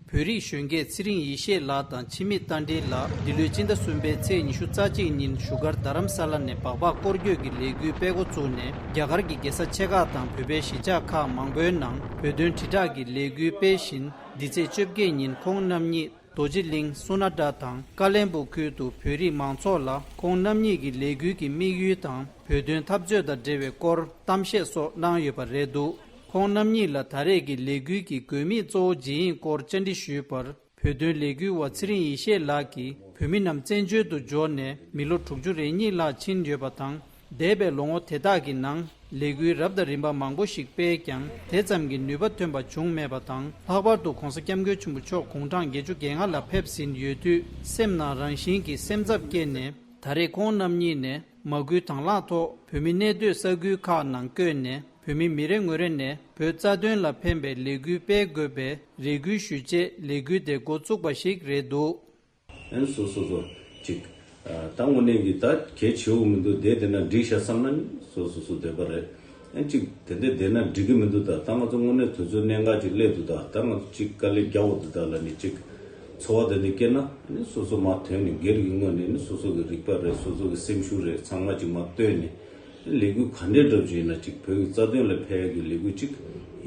བོད་རིགས་གཞོན་སྐྱེས་ཚེ་རིང་ཡེ་ཤེས་ལགས་དང་འཆི་མེད་རྟ་མགྲིན་ལགས་འདི་ལོའི་སྤྱི་ཟླ་གསུམ་པའི་ཚེས་ཉི་ཤུ་རྩ་གཅིག་ཉིན་བཞུགས་སྒར་རྡ་རམ་ས་ལ་ནས་སྦག་སྦག་སྐོར་སྐྱོད་ཀྱི་ལས་འགུལ་སྤེལ་འགོ་བཙུགས་ནས། རྒྱ་གར་གྱི་རྒྱལ་ས་ཆེ་ཁག་དང་བོད་པའི་གཞིས་ཆགས་ཁག་མང་པོའི་ནང་བོད་དོན་དྲིལ་བསྒྲགས་ཀྱི་ལས་འགུལ་སྤེལ་བཞིན། འདི་ཚེས་བཅོ་བརྒྱད་ཉིན་ཁོང་རྣམ་གཉིས་རྡོ་རྗེ་གླིང་སུ་ན་ཌ་དང་ཀ་ལན་སྦུག་ཁུལ་དུ་བོད་རིགས་མང་ཚོགས་ལ་ཁོང་རྣམ་གཉིས་ཀྱི་ལས་འགུལ་གྱི་དམིགས་ཡུལ་དང་བོད་དོན་འཐབ་རྩོད་དང་འབྲེལ་བའི་སྐོར་གཏམ་བཤད་སོགས་གནང་ཡོད་པ་རེད་འདུག་ཁོང་རྣམ་གཉིས་ལ་ད་རེས་ཀྱི་ལས་འགུལ་གྱི་དགོས་དམིགས་གཙོ་བོ་ཇི་ཡིན་སྐོར་བཅར་འདྲི་ཞུས་པར། བོད་དོན་ལས་འགུལ་བ་ཚེ་རིང་ཡེ་ཤེས་ལགས་ཀྱིས། བོད་མི་རྣམས་བཙན་བྱོལ་དུ་འབྱོར་ནས་མི་ལོ་དྲུག་ཅུ་རེ་གཉིས་ལྷག་ཕྱིན་ཡོད་པ་དང་། འདས་པའི་ལོ་ངོ་དེ་དག་གི་ནང་ལས་འགུལ་རབ་དང་རིམ་པ་མང་པོ་ཞིག་སྤེལ་ཀྱང་། དེ་ཙམ་གྱི་ནུས་པ་ཐོན་པ་བྱུང་མེད་པ་དང་། ལྷག་པར་དུ་༧གོང་ས་༧སྐྱབས་མགོན་ཆེན་པོ་མཆོག་དགུང་གྲངས་བརྒྱད་ཅུ་གྱ་ལྔ་ལ་ཕེབས་ཟིན་ཡོད་དུས། སེམས་ནང་རང་བཞིན་གྱིས་སེམས་འཚབ་སྐྱེས་ནས། ད་རེས་ཁོང་རྣམ་གཉིས་ནས་མ་སྐུལ་དང་བླངས་ཐོག་བོད་མི་གནས་སྡོད་ས་ཁུལ་ཁག་ནང་བསྐྱོད་ནས། བོད་མི་མི་རེ་ངོ་རེ་ནས་བོད་རྩ་དོན་ལ་ཕན་པའི་ལས་འགུལ་སྤེལ་དགོས་པའི་རེ་སྐུལ་ཞུས་རྗེས། ལས་འགུལ་དེ་འགོ་བཙུགས་པ་ཞིག་རེད་འདུག་ཨན་སོ་སོ་སོ་ཅིག་ཨ། ད་དངོས་གནས་ཀྱི་ད་གལ་ཆེ་བོ་མི་འདུག་དེ་དེ་ན་འགྲིག་ཤག་བསམ་ན་ནི་སོ་སོ་སོ་བསྡད་པ་རེད། ཨན་ཅིག་དེ་འདྲ་བསྡད་ན་འགྲིག་གི་མི་འདུག་ད་ད་ང་ཚོ་དངོས་གནས་དུས་ཚོད་གནད་འགག་ཅིག་སླེབས་འདུག་ད་ད་ང་ཚོ་ཅིག་དཀའ་ལས་རྒྱག་འོ་འདུག་ད་ལ་ནི་ཅིག་ཚོར་བ་དེ་འདྲ་སྐྱེས་ན་ནི་སོ་སོ་མར་ཐོན་ནས་སྒེར་གྱི་ངོས་ནས་ནི་སོ་སོ་གི་རིག་པ་རེད། སོ་སོ་གི་སེམས་ཤུགས་རེད། ཚང་མ་ཅིག་མར་བཏོན་ནས་ནི་ལས་འགུལ་ག་འདྲའི་འགྲུབ་ཅིག་ཡིན་ན་ཅིག་བོད་ཀྱི་རྩ་དོན་ལ་ཕན་ཡག་གི་ལས་འགུལ་ཅིག་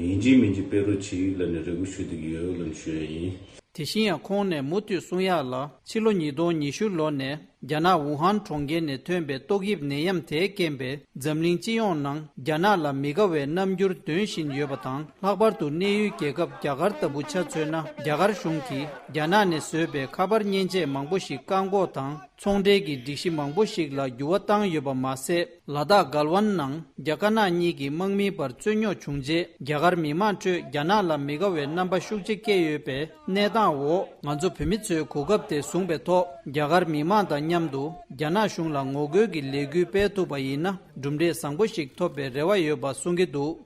ཡིན་གཅིག་མིན་གཅིག་སྤེལ་རོགས་གྱིས་ལབ་ནས་རེ་སྐུལ་ཞུ་བསྡད་ཀྱི་ཡོད་ལབ་ནས་ཞུ་ཡ་ཡིན། དེ་བཞིན་ཡང་ཁོང་ནས་མུ་མཐུད་གསུང་ཡག་ལ། ཕྱི་ལོ་ཉིས་སྟོང་ཉི་ཤུ་ལོ་ནས་རྒྱ་ནག་ཝུ་ཧན་གྲོང་ཁྱེར་ནས་ཐོན་པའི་ཏོག་དབྱིབས་ནད་ཡམས་དེའི་རྐྱེན་པས་འཛམ་གླིང་སྤྱི་ཡོངས་ནང་རྒྱ་ནག་ལ་མི་དགའ་བའི་རྣམ་འགྱུར་འདོན་བཞིན་ཡོད་པ་དང་། ལྷག་པར་དུ་གནས་ཡུལ་རྒྱལ་ཁབ་རྒྱ་གར་ལྟ་བུ་ཆ་མཚོན་ན། རྒྱ་གར་གཞུང་གིས་རྒྱ་ནག་ནས་བཟོས་པའི་ཁ་པར་མཉེན་ཆས་མང་པོ་ཞིག་བཀག་འགོག་དང་། ཚོང་འབྲེལ་གྱི་སྒྲིག་གཞི་མང་པོ་ཞིག་ལ་འགྱུར་བ་བཏང་ཡོད་པ་མ་ཟད། ལ་དྭགས་གལ་ཝན་ནང་རྒྱ་དཀར་ནག་གཉིས་ཀྱི་དམག་མིའི་བར་རྩོད་རྙོག་བྱུང་རྗེས། རྒྱ་གར་མི་མང་ཁྲོད་རྒྱ་ནག་ལ་མི་དགའ་བའི་རྣམ་པ་ཤུགས་ཆེ་སྐྱེས་ཡོད་པའི་གནས་སྟངས་འོག་ང་ཚོ་བོད་མི་ཚོས་གོ་སྐབས་དེ་བཟུང་བའི་ཐོག་རྒྱ་གར་མི་མང་དང་མཉམ་དུ་རྒྱ་ནག་གཞུང་ལ་ངོ་རྒོལ་གྱི་ལས་འགུལ་སྤེལ་ཐུབ་པ་ཡིན་ན། གྲུབ་འབྲས་བཟང་པོ་ཞིག་ཐོབ་པའི་རེ་བ་ཡོད་པ་གསུང་གི་འདུག་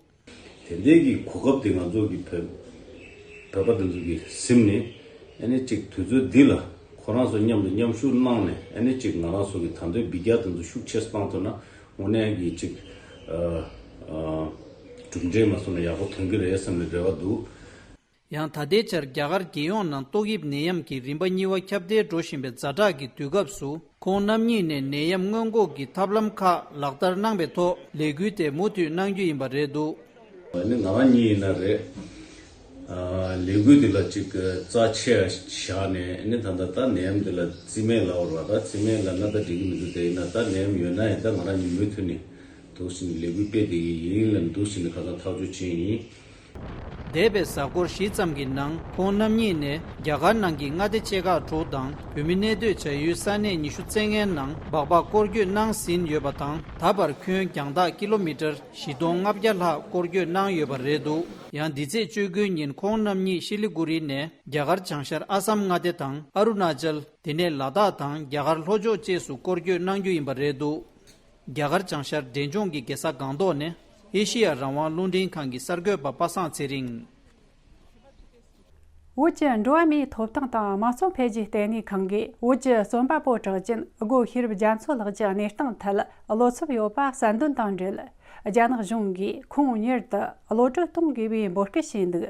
དེ་འདྲའི་གི་གོ་སྐབས་དེ་ང་ཚོ་གི་བོད་བོད་པ་དེ་ཚོ་གིས་ཟིན་ནས། ཨ་ནི་གཅིག་དུས་ཚོད་འདི་ལ་ཁོ་རང་ཚོ་མཉམ་དུ་མཉམ་ཞུགས་གནང་ནས། ཨ་ནི་གཅིག་ང་རང་ཚོ་གི་ད་དུང་འབུད་རྒྱག་དེ་ཚོ་ཤུགས་ཆེ་བཏང་ཐུབ་ན། དངོས་གནས་ཀྱི་གཅིག་ཨ་ཨ་གྲུབ་འབྲས་མ་སོང་ན་ཡག་པོ་ཐོན་གྱི་རེད་བསམ་ནས་རེ་བ་འདུག་ཡང་ད་ལྟའི་ཆར་རྒྱ་གར་རྒྱལ་ཡོངས་ནང་ཏོག་དབྱིབས་ནད་ཡམས་ཀྱི་རིམ་པ་གཉིས་པ་ཁྱབ་གདལ་འགྲོ་བཞིན་པའི་ཛ་དྲག་གི་དུས་སྐབས་སུ། ཁོང་རྣམ་གཉིས་ནས་ནད་ཡམས་སྔོན་འགོག་གི་ཐབས་ལམ་ཁག་ལག་བསྟར་གནང་པའི་ཐོག་ལས་འགུལ་དེ་མུ་མཐུད་གནང་རྒྱུ་ཡིན་པ་རེད་འདུག་ཨ་ནི་ང་རང་གཉིས་ཡིན་ན་རེད། ཨ་ལས་འགུལ་འདི་ལ་ཅིག་རྩ་ཆེ་བཞག་ནས། ཨ་ནི་ད་ལྟ་ད་ནད་ཡམས་འདི་ལ་རྩིས་མེད་ལབ་པ་རེད་པ། ད་རྩིས་མེད་ལབ་ན་ད་འགྲིག་གི་མི་འདུག་དེ་ཡིན་ན་ད་ནད་ཡམས་ཡོད་ན་ཡང་ད་ང་རང་གཉིས་མུ་མཐུད་ནས་འདུག་སེ་ནས་ལས་འགུལ་སྤེལ་བསྡད་ཀྱི་ཡིན་ལབ་འདུག་སེ་ནས་ཁ་སང་ཐག་གཅོད་བྱས་ཡིན། འདས་པའི་གཟའ་འཁོར་བཞི་ཙམ་གྱི་ནང་ཁོང་རྣམ་གཉིས་ནས་རྒྱ་གར་ནང་གི་མངའ་སྡེ་ཆེ་ཁག་དྲུག་དང་བོད་མི་གནས་སྡོད་བྱ་ཡུལ་ས་གནས་ཉི་ཤུ་རྩ་ལྔའི་ནང་སྦག་སྦག་སྐོར་སྐྱོད་གནང་ཟིན་ཡོད་པ་དང་། ད་བར་ཁྱོན་རྒྱང་ཐག་ཀི་ལོ་མི་ཊར་བཞི་སྟོང་ལྔ་བརྒྱ་ལྷག་སྐོར་སྐྱོད་གནང་ཡོད་པ་རེད་འདུག་ཡང་འདི་ཚེས་བཅུ་དགུ་ཉིན་ཁོང་རྣམ་གཉིས་ཤི་ལི་གུ་རི་ནས་རྒྱ་གར་བྱང་ཤར་ཨ་སམ་མངའ་སྡེ་དང་ཨ་རུ་ན་ཅལ། དེ་ནས་ལ་དྭགས་དང་རྒྱ་གར་ལྷོ་ཕྱོགས་བཅས་སུ་སྐོར་སྐྱོད་གནང་རྒྱུ་ཡིན་པ་རེད་འདུག་རྒྱ་གར་བྱང་ཤར་འབྲས་ལྗོངས་ཀྱི་རྒྱལ་ས་སྒང་ཏོག་ནས་ཨེ་ཤེ་ཡ་རང་དབང་རླུང་འཕྲིན་ཁང་གི་གསར་འགོད་པ་པ་སངས་ཚེ་རིང་། བོད་ཀྱི་འགྲོ་བ་མིའི་ཐོབ་ཐང་དང་དམངས་གཙོ་འཕེལ་རྒྱས་ལྟེ་གནས་ཁང་གིས་བོད་ཀྱི་རྩོམ་པ་པོ་གྲགས་ཅན་སྒོ་ཤེས་རབ་རྒྱ་མཚོ་ལགས་ཀྱི་གནས་སྟངས་ཐད་བློ་འཚབ་ཡོད་པ་གསལ་འདོན་དང་འབྲེལ། རྒྱ་ནག་གཞུང་གིས་ཁོང་མྱུར་དུ་གློད་གྲོལ་གཏོང་དགོས་པའི་འབོད་སྐུལ་བྱས་འདུག་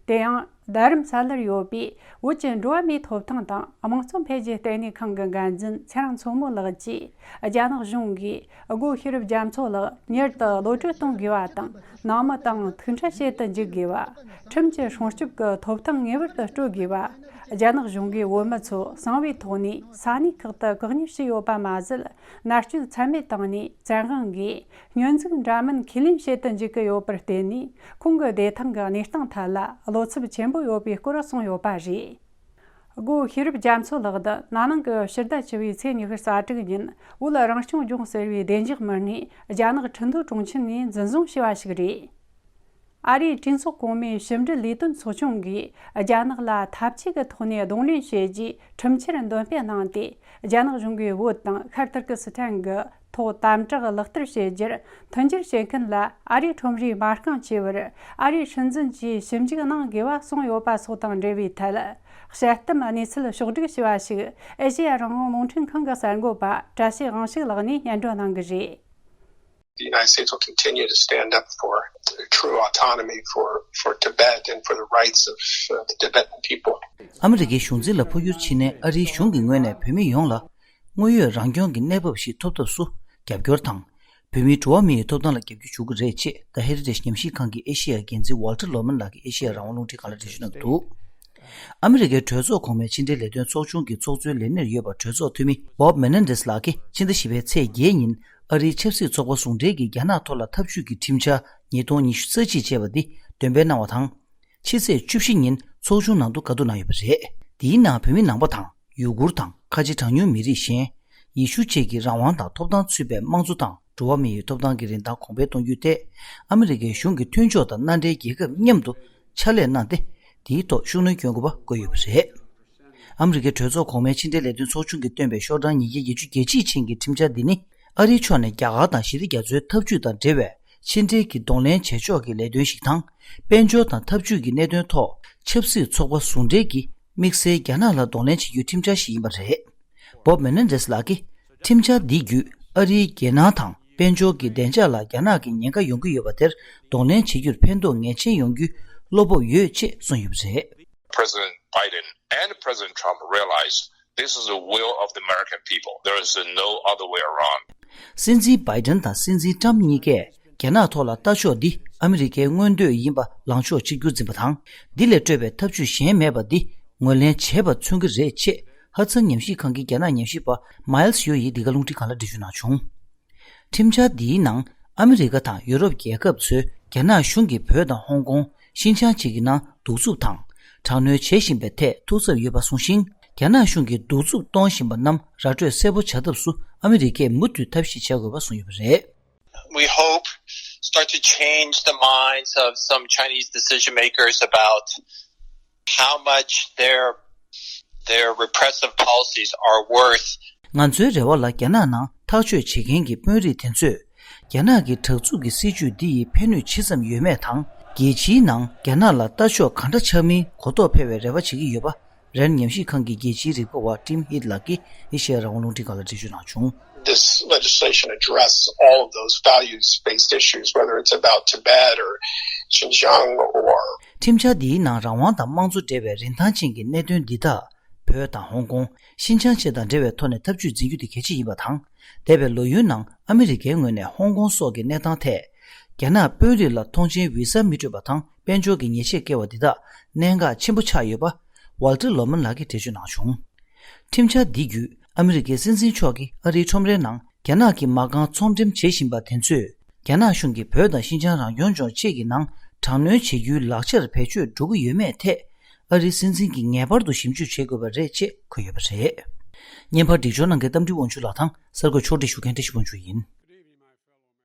དེ་ཡང་རྡ་རམ་ས་ལར་ཡོད་པའི་བོད་ཀྱི་འགྲོ་བ་མིའི་ཐོབ་ཐང་དང་དམངས་གཙོ་འཕེལ་རྒྱས་ལྟེ་གནས་ཁང་གི་འགན་འཛིན་ཚེ་རིང་མཚོ་མོ་ལགས་ཀྱིས། རྒྱ་ནག་གཞུང་གིས་སྒོ་ཤེས་རབ་རྒྱ་མཚོ་ལགས་མྱུར་དུ་གློད་གྲོལ་གཏོང་དགོས་པ་དང་། ནང་མི་དང་ཐུག་འཕྲད་བྱེད་དུ་འཇུག་དགོས་པ། ཁྲིམས་ཀྱི་སྲུང་སྐྱོབ་ཀྱི་ཐོབ་ཐང་ངེས་པར་དུ་སྤྲོད་དགོས་པ། རྒྱ་ནག་གཞུང་གིས་བོད་མི་ཚོ་གསང་བའི་ཐོག་ནས་ས་གནས་ཁག་ཏུ་བཀག་ཉར་བྱས་ཡོད་པ་མ་ཟད། མནར་གཅོད་ཚད་མེད་བཏང་ནས་བཙན་དབང་གིས་སྙོན་འཛུགས་འདྲ་མིན་ཁས་ལེན་བྱེད་དུ་འཇུག་གི་ཡོད་པར་བརྟེན་ནས། ཁོང་གི་བདེ་ཐང་གི་གནས་སྟངས་ཐད་ལ་བློ་འཚབ་ཆེན་པོ་ཡོད་པའི་སྐོར་གསུངས་ཡོད་པ་རེད། སྒོ་ཤེས་རབ་རྒྱ་མཚོ་ལགས་འདི་ན་ནིང་གི་ཕྱི་ཟླ་བཅུ་པའི་ཚེས་ཉི་ཤུ་རྩ་དྲུག་ཉིན་བོད་རང་སྐྱོང་ལྗོངས་ཟེར་བའི་བདེ་འཇགས་མི་སྣས་རྒྱ་ནག་ཁྲིན་ཏུའུ་གྲོང་ཁྱེར་ནས་འཛིན་བཟུང་བྱས་པ་ཞིག་རེད། ཨ་རིའི་གྲོས་ཚོགས་གོང་མའི་ཕྱི་འབྲེལ་ལས་དོན་ཚོགས་ཆུང་གིས་རྒྱ་ནག་ལ་འཐབ་ཇུས་ཀྱི་ཐོག་ནས་གདོང་ལེན་བྱས་རྗེས་ཁྲིམས་འཆར་འདོན་སྤེལ་གནང་སྟེ། རྒྱ་ནག་གཞུང་གིས་བོད་དང་ཤར་ཏུར་ཀི་སི་ཐན་གྱི་ཐོག་དམ་དྲག་ལག་བསྟར་བྱེད་རྒྱུར་མཐུན་འགྱུར་བྱེད་མཁན་ལ་ཨ་རིའི་ཁྲོམ་རའི་མ་རྐང་ཆེ་བར་ཨ་རིའི་སྲིད་འཛིན་གྱིས་ཞིབ་འཇུག་གནང་དགོས་པ་གསུངས་ཡོད་པ་སོགས་དང་འབྲེལ་བའི་ཐད། དཔྱད་གཏམ་གནས་ཚུལ་ཕྱོགས་བསྒྲིགས་བྱས་པ་ཞིག་ཨེ་ཤེ་ཡ་རང་དབང་རླུང་འཕྲིན་ཁང་གི་གསར་འགོད་པ་བཀྲ་ཤིས་དབང་ཕྱུག་ལགས་ནས་སྙན་སྒྲོན་གནང་གི་རེད། The United States will continue to stand up for true autonomy for, for Tibet and for the rights of, uh, the Tibetan people. ཨ་མི་རི་ཀའི་གཞུང་འཛིན་ལ་འཕོ་འགྱུར་ཕྱིན་ནས་ཨ་རིའི་གཞུང་གི་ངོས་ནས་བོད་མི་ཡོངས་ལ་དངོས་ཡོད་རང་སྐྱོང་གི་གནས་བབ་ཞིག་ཐོབ་ཐབས་སུ་རྒྱབ་སྐྱོར་དང་། བོད་མིའི་འགྲོ་བ་མིའི་ཐོབ་ཐང་ལ་རྒྱབ་སྐྱོར་ཞུ་གི་རེད་ཅེས་The Heritage ཉམས་ཞིབ་ཁང་གི་ཨེ་ཤེ་ཡ་འགན་འཛིན་Walter Lohman ལགས་ཀྱིས་ཨེ་ཤེ་ཡ་རང་དབང་རླུང་འཕྲིན་ཁང་ལ་འགྲེལ་བརྗོད་གནང་འདུག་ཨ་མི་རི་ཀའི་གྲོས་ཚོགས་གོང་མའི་ཕྱི་འབྲེལ་ལས་དོན་ཚོགས་ཆུང་གི་ཚོགས་གཙོའི་ལས་གནས་ཡོད་པ་གྲོས་ཚོགས་འཐུས་མི་Bob Menendez ལགས་ཀྱིས་ཕྱི་ཟླ་བཞི་པའི་ཚེས་བརྒྱད་ཉིན་ཨ་རིའི་ཆབ་སྲིད་ཚོགས་པ་ཟུང་འབྲེལ་གྱིས་རྒྱ་ནག་ཐོག་ལ་འཐབ་ཇུས་ཀྱི་ཁྲིམས་འཆར་ཉིས་སྟོང་ཉི་ཤུ་རྩ་གཅིག་ཅེས་པ་འདི་འདོན་སྤེལ་གནང་བ་དང་། ཕྱི་ཚེས་བཅུ་བཞི་ཉིན་ཚོགས་ཆུང་ནང་དུ་བཀའ་བསྡུར་གནང་ཡོད་པ་རེད། འདིའི་ནང་བོད་མི་ནང་པ་དང་། ཡུ་གུར་དང་ཁ་ཆེ་གྲངས་ཉུང་མི་རིགས་གཞན། ཡེ་ཤུ་བཅས་ཀྱི་རང་དབང་དང་ཐོབ་ཐང་ཚུད་པའི་དམངས་གཙོ་དང་འགྲོ་བ་མིའི་ཐོབ་ཐང་གི་རིན་ཐང་གོང་འཕེལ་གཏོང་རྒྱུའི་ཐད། ཨ་མི་རི་ཀའི་གཞུང་གི་མཐུན་ཕྱོགས་དང་མནའ་འབྲེལ་རྒྱལ་ཁབ་མཉམ་དུ་ཕྱག་ལས་གནང་སྟེ། དེའི་ཐོག་ཤུགས་སྣོན་སྐྱོན་དགོས་པ་བཀོད་ཡོད་པ་རེད། ཨ་མི་རི་ཀའི་གྲོས་ཚོགས་གོང་མའི་ཕྱི་འབྲེལ་ལས་དོན་ཚོགས་ཆུང་གིས་བཏོན་པའི་ཤོག་གྲངས་ཉིས་བརྒྱ་བརྒྱད་ཅུ་གྱ་གཅིག་ཅན་གྱི་ཁྲིམས་འཆར་འདི་ནི། ཨ་རིའི་ཕྱོགས་ནས་རྒྱ་གར་དང་ཞི་བདེ་རྒྱ་མཚོའི་འཐབ་ཇུས་དང་འབྲེལ་བའི་ཕྱི་འབྲེལ་གྱི་གདོང་ལེན་བྱེད་ཕྱོགས་ཀྱི་ལས་དོན་ཞིག་དང་། དཔལ་འབྱོར་དང་འཐབ་ཇུས་ཀྱི་གནད་དོན་ཐོག་ཆབ་སྲིད་ཚོགས་པ་ཟུང་འབྲེལ་གྱིས་དམིགས་བསལ་རྒྱ་ནག་ལ་གདོང་ལེན་བྱེད་རྒྱུའི་ཁྲིམས་འཆར་ཞིག་ཡིན་པ་རེད། Bob Menendez ལགས་ཀྱིས། ཁྲིམས་འཆར་འདི་བརྒྱུད་ཨ་རིའི་རྒྱལ་ནང་དང་དཔལ་འབྱོར་གྱི་བདེ་འཇགས་ལ་རྒྱ་ནག་གི་ཉེན་ཁ་ཡོང་གི་ཡོད་པ་དེར་གདོང་ལེན་བྱེད་རྒྱུར་ཕན་ཐོགས་ངེས་ཅན་ཡོང་རྒྱུའི་བློ་སྤོབས་ཡོད་ཅེས་གསུངས་ཡོད་པ་རེད། President Biden and President Trump realize this is the will of the American people. There is no other way around. སྲིད་འཛིན་བྷའི་ཏན་དང་སྲིད་འཛིན་ཊམ་གཉིས་ཀས་ རྒྱ་ནག་ཐོག་ལ་ལྟ་ཕྱོགས་འདི་ཨ་མི་རི་ཀའི་མངོན་འདོད་ཡིན་པ་ལངས་ཕྱོགས་གཅིག་གྱུར་འཛིན་པ་དང་། འདི་ལས་སྤྲོས་པའི་ཐབས་ཇུས་གཞན་མེད་པ་འདི་ངོས་ལེན་བྱེད་པ་མཚོན་གྱི་རེད་ཅེས་ཧ་ཚང་ཉམས་ཞིབ་ཁང་གི་རྒྱ་ནག་ཉམས་ཞིབ་པ་མཱིལ་སི་ཡོ་ཡིས་འདི་ག་རླུང་འཕྲིན་ཁང་ལ་འགྲེལ་བརྗོད་གནང་བྱུང་། ཁྲིམས་འཆར་འདིའི་ནང་ཨ་མི་རི་ཀ་དང་ཡུ་རོབ་རྒྱལ་ཁབ་ཚོས་རྒྱ་ནག་གཞུང་གིས་བོད་དང་ཧོང་ཀོང་། ཤིན་ཅང་བཅས་ཀྱི་ནང་གདུག་རྩུབ་དང་། དྲག་གནོན་བྱེད་བཞིན་པའི་ཐད་ཐུགས་འཚབ་ཡོད་པ་གསུངས་ཤིང་། རྒྱ་ནག་གཞུང་གིས་གདུག་རྩུབ་གཏོང་བཞིན་པ་རྣམས་ར་སྤྲོད་གསལ་པོ་བྱ་ཐབས་སུ་ཨ་མི་རི་ཀས་མུ་མཐུད་ཐབས་ཤེས་བྱ་དགོས་པ་གསུངས་ཡོད་པ་རེད། We hope start to change the minds of some Chinese decision makers about how much their their repressive policies are worth. ང་ཚོའི་རེ་བ་ལ་རྒྱ་ནག་ནང་ཐག་གཅོད་བྱེད་མཁན་གྱི་དཔོན་རིགས་དེ་ཚོས་རྒྱ་ནག་གི་དྲག་རྩུབ་ཀྱི་སྲིད་ཇུས་འདི་ཡི་ཕན་ནུས་ཇི་ཙམ་ཡོད་མེད་དང་། རྒྱལ་སྤྱིའི་ནང་རྒྱ་ནག་ལ་ལྟ་ཕྱོགས་ག་འདྲ་ཆགས་མིན་གོ་རྟོགས་འཕེར་བའི་རེ་བ་བྱེད་ཀྱི་ཡོད་པ། རན་ཉམས་ཞིབ་ཁང་གི་རྒྱལ་སྤྱིའི་རིག་པ་བ་ཊིམ་ཧིད་ལགས་ཀྱིས་ཨེ་ཤེ་ཡ་རང་དབང་རླུང་འཕྲིན་ཁང་ལ་འགྲེལ་བརྗོད་གནང་བྱུང་། This legislation address all of those values-based issues, whether it's about Tibet or Xinjiang or ཁྲིམས་འཆར་འདིའི་ནང་རང་དབང་དང་དམངས་གཙོ་འབྲེལ་བའི་རིན་ཐང་ཅན་གྱི་གནད་དོན་འདི་དག་བོད་དང་ཧོང་ཀོང་། ཤིན་ཅང་བཅས་དང་འབྲེལ་བའི་ཐོག་ནས་ཐབས་ཇུས་འཛིན་རྒྱུ་དེ་གལ་ཆེ་ཡིན་པ་དང་། འདས་པའི་ལོ་ཡུན་ནང་ཨ་མི་རི་ཀའི་ངོས་ནས་ཧོང་ཀོང་སོགས་ཀྱི་གནས་སྟངས་ཐད། རྒྱ་ནག་དཔོན་རིགས་ལ་ཐོངས་མཆན་བི་ཟ་མི་སྤྲོད་པ་དང་དཔལ་འབྱོར་གྱི་ཉེས་ཆད་བཀལ་བ་འདི་དག་གནད་འགག་ཆེན་པོ་ཆགས་ཡོད་པ། ཝལ་ཏེར་ལོ་མན་ལགས་ཀྱིས་འགྲེལ་བརྗོད་གནང་བྱུང་། ཁྲིམས་འཆར་འདི་བརྒྱུད་ཨ་མི་རི་ཀའི་སྲིད་འཛིན་མཆོག་གིས་ཨ་རིའི་ཁྲོམ་རའི་ནང་རྒྱ་ནག་གི་མ་རྐང་ཚོང་འགྲེམས་བྱེད་བཞིན་པ་དེ་ཚོས་རྒྱ་ནག་གཞུང་གིས་བོད་དང་ཤིན་ཅང་རང་སྐྱོང་ལྗོངས་བཅས་ཀྱི་ནང་དྲག་གནོན་བྱེད་རྒྱུའི་ལག་ཆར་བེད་སྤྱོད་འགྲོ་གི་ཡོད་མེད་ཐད་ཨ་རིའི་སྲིད་འཛིན་གྱིས་ངེས་པར་དུ་ཞིབ་འཇུག་བྱེད་དགོས་པ་རེད་ཅེས་འཁོད་ཡོད་པ་རེད། བརྙན་པར་སྒྲིག་སྦྱོར་གནང་མཁན་རྟ་མགྲིན་དབང་ཕྱུག་ལགས་དང་གསར་འགོད་ཕྱོགས་སྒྲིག་ཞུ་མཁན་བཀྲ་ཤིས་དབང་ཕྱུག་ཡིན།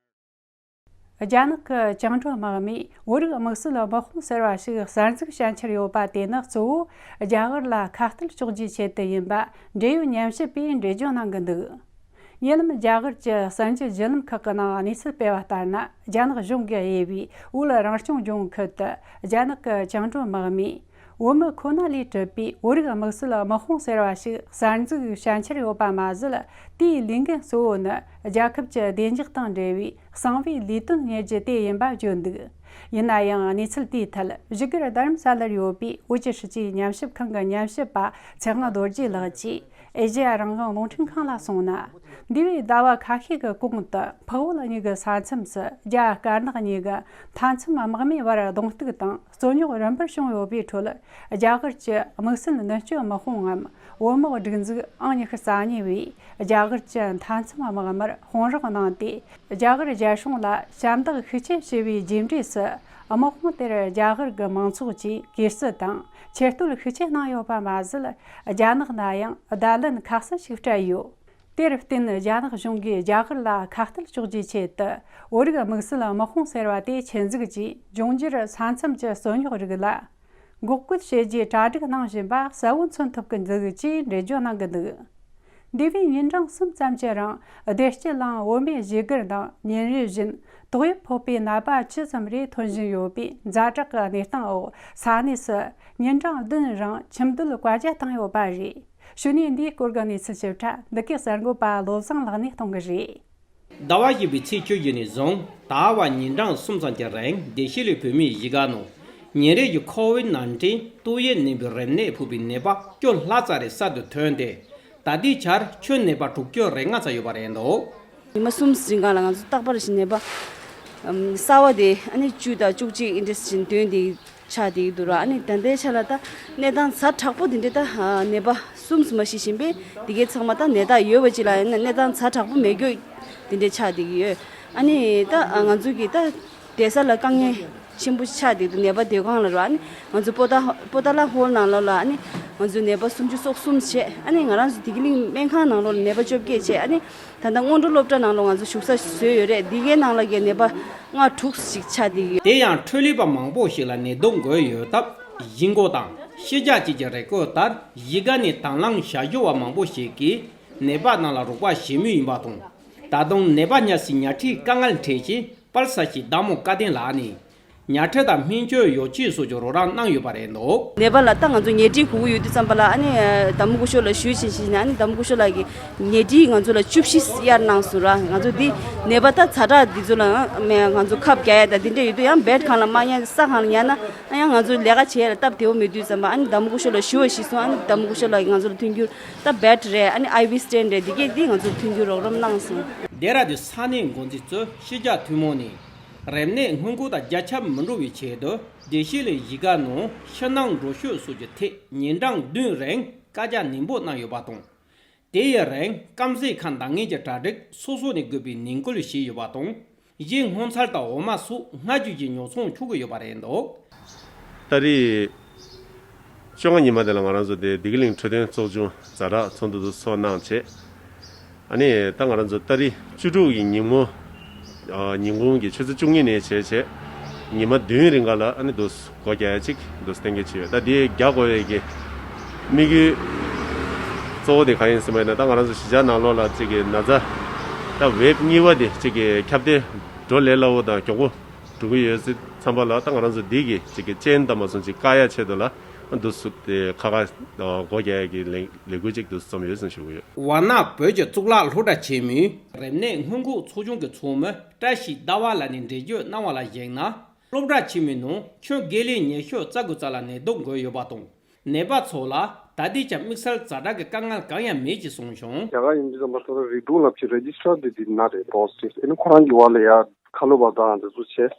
རྒྱ་ནག་གི་བཅིངས་འགྲོལ་དམག་མིས་བོད་རིགས་དམིགས་བསལ་དམག་དཔུང་ཟེར་བ་ཞིག་གསར་འཛུགས་བྱ་འཆར་ཡོད་པ་དེ་ནི་གཙོ་བོ་རྒྱ་གར་ལ་ཁ་གཏད་གཅོག་རྒྱུའི་ཆེད་དུ་ཡིན་པ་འབྲེལ་ཡོད་ཉམས་ཞིབ་པས་འགྲེལ་བརྗོད་གནང་གི་འདུག་ཉེ་ལམ་རྒྱ་གར་གྱི་གསར་འགྱུར་བརྒྱུད་ལམ་ཁག་གི་ནང་གནས་ཚུལ་སྤེལ་བ་ལྟར་ན། རྒྱ་ནག་གཞུང་གིས་དབྱེ་བའི་བོད་རང་སྐྱོང་ལྗོངས་ཁུལ་དུ་རྒྱ་ནག་གི་བཅིངས་འགྲོལ་དམག་མིས་བོད་མི་ཁོ་ན་ལས་གྲུབ་པའི་བོད་རིགས་དམིགས་བསལ་དམག་དཔུང་ཟེར་བ་ཞིག་གསར་འཛུགས་བྱ་འཆར་ཡོད་པ་མ་ཟད། དེའི་ལས་འགན་གཙོ་བོ་ནི་རྒྱལ་ཁབ་ཀྱི་བདེ་འཇགས་དང་འབྲེལ་བའི་གསང་བའི་ལས་དོན་གཉེར་རྒྱུ་དེ་ཡིན་པ་བརྗོད་འདུག་ཡིན་ན་ཡང་གནས་ཚུལ་དེའི་ཐད་བཞུགས་སྒར་རྡ་རམ་ས་ལར་ཡོད་པའི་བོད་ཀྱི་སྲིད་ཇུས་ཉམས་ཞིབ་ཁང་གི་ཉམས་ཞིབ་པ་ཚེ་དབང་རྡོ་རྗེ་ལགས་ཀྱིས། ཨེ་ཤེ་ཡ་རང་དབང་རླུང་འཕྲིན་ཁང་ལ་གསུངས་ན། འདས་པའི་ཟླ་བ་ཁ་ཤས་ཀྱི་གོང་དུ་འཕགས་བོད་གཉིས་ཀྱི་ས་མཚམས་སུ་རྒྱ་དཀར་ནག་གཉིས་ཀྱི་མཐའ་མཚམས་དམག་མིའི་བར་གདོང་གཏུག་དང་རྩོད་རྙོག་རིམ་པར་བྱུང་ཡོད་པའི་ཁྲོད། རྒྱ་གར་གྱི་དམིགས་བསལ་མདུན་སྐྱོད་དམག་དཔུང་ངམ་བོད་དམག་སྒྲིག་འཛུགས་ཨང་ཉི་ཤུ་རྩ་གཉིས་པས་རྒྱ་གར་གྱི་མཐའ་མཚམས་དམག་མིར་དཔུང་རོགས་གནང་སྟེ། རྒྱ་གར་རྒྱལ་སྲུང་ལ་ཞབས་འདེགས་ཤུགས་ཆེ་ཞུ་བའི་རྗེས་འབྲས་སུ། དམག་དཔུང་དེར་རྒྱ་གར་གྱི་མང་ཚོགས་ཀྱིས་གུས་བརྩི་དང་ཆེ་བསྟོད་ཤུགས་ཆེ་གནང་ཡོད་པ་མ་ཟད། རྒྱ་ནག་ན་ཡང་བརྡ་ལན་ཁ་གསལ་ཞིག་སྤྲད་ཡོད། དེར་བརྟེན། རྒྱ་ནག་གཞུང་གིས་རྒྱ་གར་ལ་ཁ་གཏད་གཅོག་རྒྱུའི་ཆེད་དུ། བོད་རིགས་དམིགས་བསལ་དམག་དཔུང་ཟེར་བ་དེ་ཆེད་འཛུགས་ཀྱིས་འབྱུང་འགྱུར་ས་མཚམས་ཀྱི་རྩོད་རྙོག་རིགས་ལ། འགོག་རྒོལ་བྱེད་རྒྱུའི་གྲ་སྒྲིག་གནང་བཞིན་པ་གསལ་བོ་མཚོན་ཐུབ་ཀྱི་འདུག་ཅེས་འགྲེལ་བརྗོད་གནང་གི་འདུག་འདས་པའི་ཉིན་གྲངས་གསུམ་ཙམ་གྱི་རིང་བདེ་སྐྱིད་གླིང་བོད་མིའི་བཞུགས་སྒར་ནང་ཉིན་རེ་བཞིན་ཏོག་དབྱིབས་ཕོག་པའི་ནད་པ་བཅུ་ཙམ་རེ་ཐོན་བཞིན་ཡོད་པའི་ཛ་དྲག་གི་གནས་སྟངས་འོག་ས་གནས་སུ་ཉིན་གྲངས་བདུན་རིང་ཁྱིམ་སྡོད་བཀའ་རྒྱ་བཏང་ཡོད་པ་རེད། གཞུག་ནས་འདིའི་སྐོར་གྱི་གནས་ཚུལ་ཞིབ་ཕྲ་འདི་གའི་གསར་འགོད་པ་བློ་བཟང་ལགས་ནས་གཏོང་གི་རེད། ཟླ་བ་བཞི་པའི་ཚེས་བཅུ་བཞི་ནས་བཟུང་ཟླ་བ་ཉིན་གྲངས་གསུམ་ཙམ་གྱི་རིང་བདེ་སྐྱིད་གླིང་བོད་མིའི་གཞིས་ཀ་ནང་ཉིན་རེ་བཞིན་ཁོ་བིད་ནན་ཏིན་ཏོག་དབྱིབས་ནད་འབུའི་རིམས་ནད་ཕོག་པའི་ནད་པ་བཅུ་ལྷག་ཙམ་རེ་གསར་དུ་ཐོན་ཏེ། ད་ལྟའི་ཆར་ཁྱོན་ནད་པ་དྲུག་ཅུ་རེ་ལྔ་ཙམ་ཡོད་པ་རེད་འདུག་ཉི་མ་གསུམ་རིང་གང་ལ་ང་ཚོ་རྟག་པར་བཞིན་ནད་པ་གསར་བ་དེ་ཨ་ནི་བཅུ་དང་བཅུ་གཅིག་འདི་འདྲ་བཞིན་ཐོན་ཏེ། ཆགས་བསྡད་ཀྱི་འདུག་ར། ཨ་ནི་ད་ལྟའི་ཆ་ལ་ད་གནས་སྟངས་ཛ་དྲག་པོ་དེ་འདྲའི་ད་ནད་པ་གསུམ་མ་ཤི་བཞིན་པས། དེ་གའི་ཚང་མ་ད་ནད་རྟགས་ཡོད་པ་ཅིག་ལ་ཡིན་ན་གནས་སྟངས་ཛ་དྲག་པོ་མེད་རྒྱུ་དེ་འདྲའི་ཆགས་བསྡད་ཀྱི་ཡོད། ཨ་ནི་ད་ང་ཚོ་གི་ད་བསྡད་ས་ལ་དཀའ་ངལ་ཆེན་པོ་ཆགས་བསྡད་འདུག་ནད་པ་སྡོད་ཁང་ལ་ར། ཨ་ནི་ང་ཚོ་པོ་ཏཱ་པོ་ཏཱ་ལ་ཧོལ་ནང་ལོགས་ལ་ཨ་ནི་ང་ཚོ་ནད་པ་སུམ་ཅུ་སོ་གསུམ་བྱས། ཨ་ནི་ང་རང་ཚོ་བདེ་སྐྱིད་གླིང་སྨན་ཁང་ནང་ལོགས་ལ་ནད་པ་བཅོ་བརྒྱད་བྱས། ཨ་ནི། ད་ལྟ་སྔོན་འགྲོ་སློབ་གྲྭ་ནང་ལ་ང་ཚོ་བཞུགས་ས་བཟོས་ཡོད་རེད། འདི་གའི་ནང་ལ་གི་ནད་པ་ལྔ་དྲུག་ཞིག་ཆགས་བསྡད་ཡོད། དེ་ཡང་འཕྲོད་ལས་པ་མང་པོ་ཞིག་ལ་ནད་དུག་འགོས་ཡོད་སྟབས། གཞིས་འགོ་དང་གཞིས་ཆགས་བཅས་ཀྱི་རེ་སྐུལ་ལྟར་གཞིས་ཀ་ནས་དང་བླངས་བྱ་སྤྱོད་པ་མང་པོ་ཞིག་གིས་ནད་པ་རྣམས་ལ་རོགས་པ་བྱེད་མུས་ཡིན་པ་དང་། ད་དུང་ནད་པ་ཉར་སའི་ཉལ་ཁྲིའི་དཀའ་ངལ་འཕྲད་རྗེས་དཔལ་ས་སྐྱའི་བདག་མོ་སྐལ་ལྡན་ལགས་ནས། ཉལ་ཁྲི་དང་སྨན་བཅོས་ཡོ་བྱད་སོགས་ཀྱི་རོགས་རམ་གནང་ཡོད་པ་རེད་འདུག་ནད་པ་ལ་ད་ང་ཚོ་ཉལ་ཁྲི་དགོས་ཀྱི་ཡོད་དུས་ཙམ་པ་ལ་ཨ་ནི་བདག་མོ་སྐུ་ཞབས་ལ་ཞུས་བྱས་བྱས་ནས། ཨ་ནི་བདག་མོ་སྐུ་ཞབས་ལགས་ཀྱིས་ཉལ་ཁྲི་ང་ཚོ་ལ་བཅུ་བཞི་གཡར་གནང་སོང་ར། ང་ཚོ་འདི་ནད་པ་ད་ཛ་དྲག་འདི་ཚོ་ལ་ང་ཚོ་ཁབ་རྒྱག་ཡ་ད་འདི་འདྲ་ཡོད་དུས་ཡང་བེད་གང་ལ་མ་ཉལ་ས་གང་ལ་ཉལ་ན་ཨ་ཡང་ང་ཚོ་ལས་ཀ་བྱེད་ཡ་ལ་སྟབས་བདེ་བོ་མེད་དུས་ཙམ་པ་ཨ་ནི་བདག་མོ་སྐུ་ཞབས་ལ་ཞུ་བ་ཞུས་སོང་། ཨ་ནི་བདག་མོ་སྐུ་ཞབས་ལགས་ཀྱིས་ང་ཚོ་ལ་མཐུན་འགྱུར་ད་བེད་རེད། ཨ་ནི་ཨའི་ཝི་སི་ཊེན་རེད། འདི་གས་འདི་ང་ཚོ་ལ་མཐུན་འགྱུར་རོགས་རམ་གནང་སོང་། ལྡེ་ར་ལྡུན་ས་གནས་འགོ་འཛིན་གཙོས་གཞིས་ཆགས་ཐུན་མོང་ནས། རིམས་ནད་སྔོན་འགོག་དང་རྒྱ་ཁྱབ་མི་འགྲོ་བའི་ཆེད་དུ། བདེ་སྐྱིད་གླིང་གཞིས་ཀ་ནང་ཕྱི་ནང་འགྲོ་སྐྱོད་སོགས་ཀྱི་ཐད་ཉིན་གྲངས་བདུན་རིང་བཀའ་རྒྱ་ནན་པོ་གནང་ཡོད་པ་དང་། དེ་ཡི་རིང་སྐམ་ཟས་ཁང་འདང་ངེས་ཀྱི་གྲ་སྒྲིག་སོ་སོ་ནས་དགོས་པའི་ནན་སྐུལ་བྱས་ཡོད་པ་དང་། གཞན་སྔོ་ཚལ་དང་འོ་མ་སོགས་སྔ་རྒྱུ་གྱི་ཉོ་ཚོང་ཆོག་གི་ཡོད་པ་རེད་འདུག་ད་རེས་བཅོ་ལྔ་ཉི་མ་དེ་ལ་ང་རང་ཚོ་དེ་བདེ་སྐྱིད་གླིང་འཕྲོད་བསྟེན་ཚོགས་ཆུང་ཛ་དྲག་ཚོགས་འདུ་དུ་ཚོགས་གནང་བྱས། ཨ་ནི་ད་ང་རང་ཚོ་ཏ་རིག་བཅུ་དྲུག་གི་ཉིན་མོ། ཨ། ཉིན་གུང་གི་ཆུ་ཚོད་བཅུ་གཉིས་ནས་བྱས་བྱས། ཉི་མ་བདུན་རིང་ག་ལ་ཨ་ནི་དུ་སྒོ་རྒྱག་ཡ་གཅིག་དུ་གཏན་འཁེལ་བྱས་ཡོད། ད་དེ་རྒྱག་དགོས་པའི་གི་དམིགས་ཡུལ་གཙོ་བོ་དེ་གང་ཡིན་ཟེར་བ་ཡིན་ན། ད་ང་རང་ཚོ་གཞིས་ཆགས་ནང་ལོགས་ལ་གཅིག་གི་ན་ཚ་ད་ཝེབ་གཉིས་པ་དེ་གཅིག་གི་ཁྱབ་གདལ་འགྲོ་ལས་སླ་བོ་དང་མགྱོགས་པོ་འགྲོ་གི་ཡོད་ཙང་། ཙམ་པ་ལ་ད་ང་རང་ཚོ་འདི་གི་གཅིག་གི་རྐྱེན་དང་མ་སོང་ཅིག་བཀག་ཡ་ཆེད་དུ་ལ་འདུག་སེ་དེ་ཁ་ཁ་སྒོ་རྒྱག་ཡ་གི་ལས་ལས་འགུལ་ཅིག་འདུག་སེ་བརྩམས་ཡོད་ཟེར་ཞུ་གི་ཡོད། ཝཱ་ཎ་བོད་ཀྱི་གཙུག་ལག་སློབ་གྲྭ་ཆེན་མོའི་རིམས་ནད་སྔོན་འགོག་ཚོགས་ཆུང་གི་ཚོགས་མི་བཀྲ་ཤིས་ཟླ་བ་ལགས་ནས་འགྲེལ་བརྗོད་གནང་བ་ལ་གཞིགས་ན། སློབ་གྲྭ་ཆེན་མོའི་ནང་ཁྱོན་དགེ་ལས་ཉི་ཤུ་རྩ་དགུ་རྩ་ལ་ནད་དུག་འགོས་ཡོད་པ་དང་། ནད་པ་ཚོ་ལ་ད་ལྟའི་ཆར་དམིགས་བསལ་ཛ་དྲག་གི་དཀའ་ངལ་གང་ཡང་མེད་ཅེས་གསུངས་བྱུང་། རྒྱ་གར་ཡིན་དུས་ཙམ་པ་ད་ལྟ་རིག་རྡུང་ལབ་ཀྱི་རེ་ཇི་སི་ཊར་དེ་དེ་ན་རེད། པོ་སི་ཊིབ། ཨ་ནི་ཁོ་རང་གི་འོག་ལ་ཡ་ཁ་ལོ་བ་དང་དེ་ཚོ་བྱས།